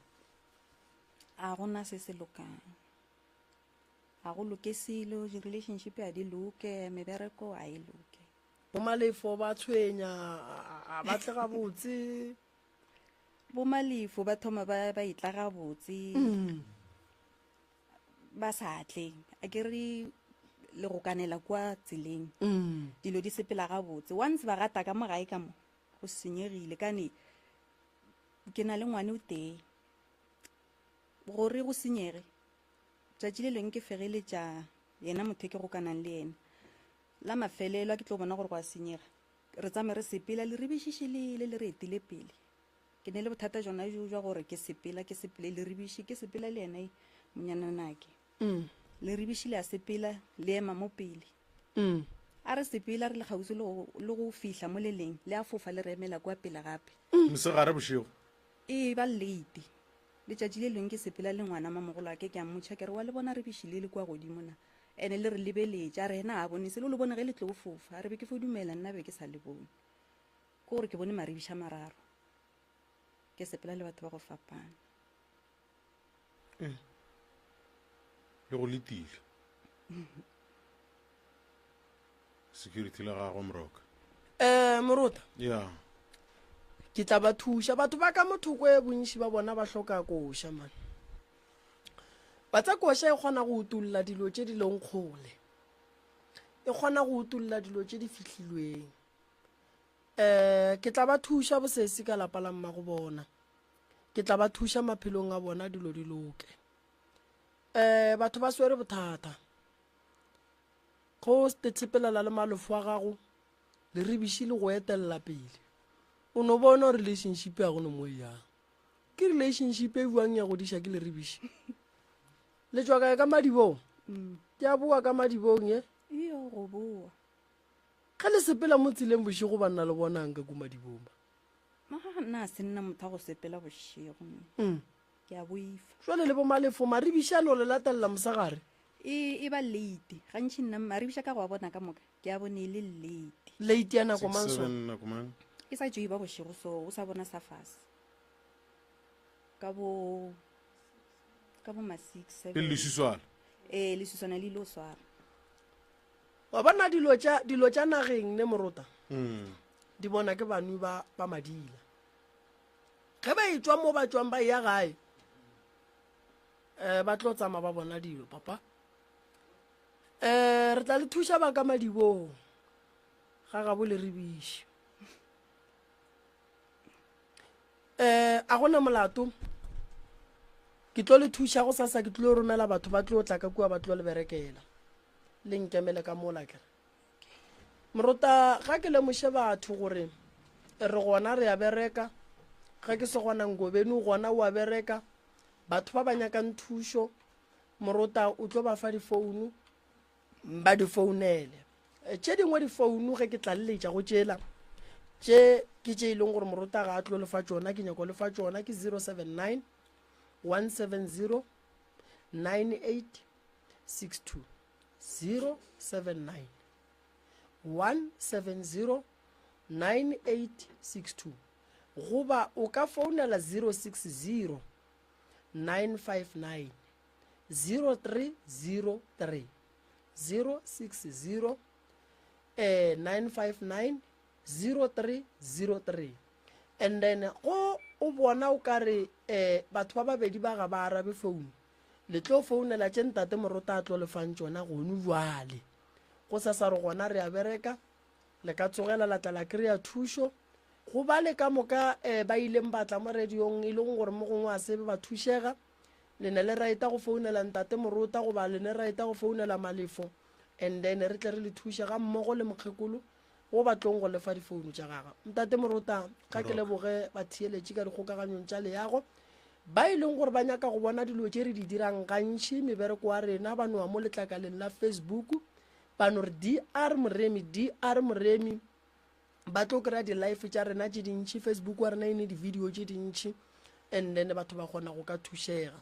A gona se se lokang. A go loke selo, di-relationship a di loke, mebereko a e loke. Bomalefo ba tshwenya, a ba tle gabotse. Bomalefo ba thoma ba ba etla gabotse. Ba sa tle. A ke re le go kanela kwa tseleng. Dilo di sepela gabotse. Once ba gata ka mo gae ka mo, go senyegile kane ke na le ngwane o tee. Gore go senyege, tšatši le lengwe ke fegeletša yena motho e ke gokanang le yena. La mafelelo a ke tlo bona gore go a senyega, re tsame re sepela le ribišiši le le re etile pele. Ke ne le bothata jona jo jwa gore ke sepela ke sepele le ribiši ke sepela le yena monyananake. Le ribiši le a sepela le ema mo pele. A re sepela re le kgauswi le go, le go fihla mo le leng le a fofa le re emela kua pele gape. Mosegare bošego. E ba late. Letšatši le lengwe ke sepela le ngwana mamogolwake ke a mmotšha ke re wa le bona ribiši le le kua godimo na? Ene le re lebeletše, a re yena a bone selo, le bone ge le tlo fofa. A re be ke fo dumela, nna be ke sa le bone. Ke gore ke bone maribiša mararo. Ke sepela le batho ba go fapana. Eh. Le go letile. Security la gagwe Moroka. Eh Morota. Yeah. Ke tla ba thuša batho ba ka mothoko e bontši ba bona ba hloka koša man. Ba tsa koša e kgona go utulla dilo tše di leng kgole. E kgona go utulla dilo tše di fihlilweng. Eh ke tla ba thuša bosesi ka lapa la mmago bona. Ke tla ba thuša maphelong a bona dilo di loke. Eh batho ba swere bothata. Go tshepelela le malofo a gago leribiši le go etelela pele. O no bona relationship ya go no mo e yang. Ke relationship e buang ya godiša ke leribiši. Le tšwa kae ka madibong? Ke a boa ka madibong ye. Iyo go boa. Ge le sepela mo tseleng bošego banna le bonang ka ku madibong ba? Ah, nna se nna motho wa go sepela bošego. Ke a boifa. Jwale le bo malefo maribiši a no le latelela mosegare. E, e ba late. Gantši nna maribiši a ka go a bona ka moka, ke a bone e le late. Late ya nako mang so? Nako mang? E sa tšo e ba bošego so, o sa bona sa fase. Ka bo ka bo ma 6 7. Pele leswiswana. Ee, leswiswana le ile o swara. Wa bona dilo tša dilo tša nageng ne morota. Di bona ke banwi ba ba madila. Ge ba etšwa mo ba tšwang ba eya gae. Eh ba tlo tsama ba bona dilo papa. Eh re tla le thuša ba ka madibong. Ga gabo le rebiše. Eh a gona molato. Ke tlo le thuša go sasa ke tlo romela batho ba tlo tla ka kua ba tlo le berekela. Le nkemele ka mola kere. Morota ga ke lemoše batho gore re gona re a bereka ge ke se gona Ngobeni o gona o a bereka batho ba ba nyakang thušo morota o tlo ba fa difounu ba di founele tše dingwe difounu ge ke tlaleletša go tšela tše ke tše e leng gore morota ga a tlo lefa tšona ke nyako lefa tšona ke 079 170 9862 079 170 9862 goba o ka founela 060 959 0303 060 eh, 959 0303 and then go o bona o ka re eh, batho ba babedi ba ga ba arabe founu Le tlo founela tše Ntate Morota a tlo le fang tšona gonu bjale. Go sasa re gona re a bereka, le ka tsogela la tla la kry-a thušo. Go bale ka moka um ba ileng ba tla mo radiong e leng gore mo gongwe a sebe ba thušega, le ne le raeta go founela Ntate Morota goba le ne raeta go founela Malefo and then re tle re le thuše ga mmogo le mokgekolo wo ba tlong go lefa difounu tša gagwe. Ntate Morota, ga ke leboge batheeletši ka dikgokaganyong tša leago ba e leng gore ba nyaka go bona dilo tše re di dirang gantši, mebereko wa rena, ba noa mo letlakaleng la Facebook, ba no re DR Moremi, DR Moremi, ba tlo kry-a di-life tša rena tše dintši, Facebook wa rena e ne di-video tše dintši, and then batho ba kgona go ka thušega.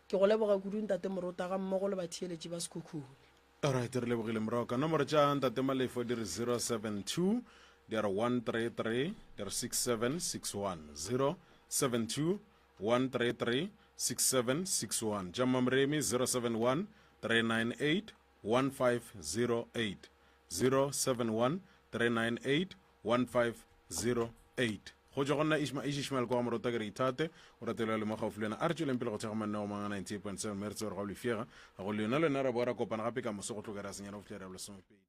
Ke go leboga kudu Ntate Morota ga mmogo le batheeletši ba Sekhukhune. Alright, re lebogile morago ka nomoro tša Ntate Malefo di re 072 di re 133 di re 6761 072 133 6761 tša Mmamoremi 071 398 1508 071 398 1508 Go tšwa go nna Ishma Ish Ishmael kwa ga Morota ke re ithate o rate le mo gaufi le wena a re tšweleng pele go thekga mananeo mang a 98.7 mme re tsebe gore ga o lefšega ga go le yona le wena ra boa ra kopana gape ka moso go tloga re a senyana go fihla re ya bolesomepedi.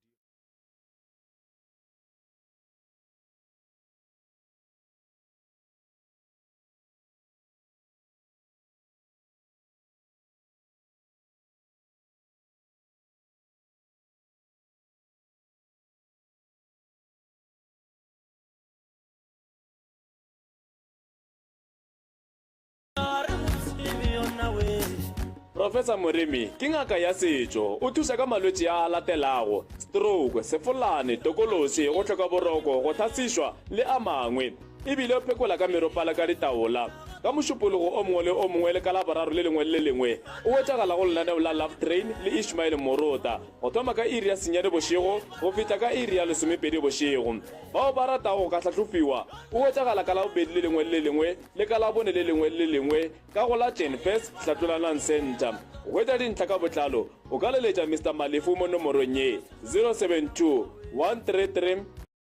Professor Moremi ke ngaka ya setšo. O thuša ka malwetši a a latelago, stroke, sefolane, tokološi, go hloka boroko, go hlasišwa le a mangwe. E bile o phekola ka meropala ka ditaola. Ka Mošupologo o mongwe le o mongwe le ka Laboraro le lengwe le le lengwe o hwetšagala go lenaneo la Love Train le Ishmael Morota go thoma ka iri ya senyane bošego go fihla ka iri ya lesomepedi bošego. Bao ba ratago go ka hlahlofiwa o hwetšagala ka Labobedi le lengwe le le lengwe le ka Labone le lengwe le le lengwe ka go la Tlenfes Hlatlolanang Centre. Go hwetša dintlha ka botlalo o ka leletša Mister Malefu mo nomorong ye, 072 133.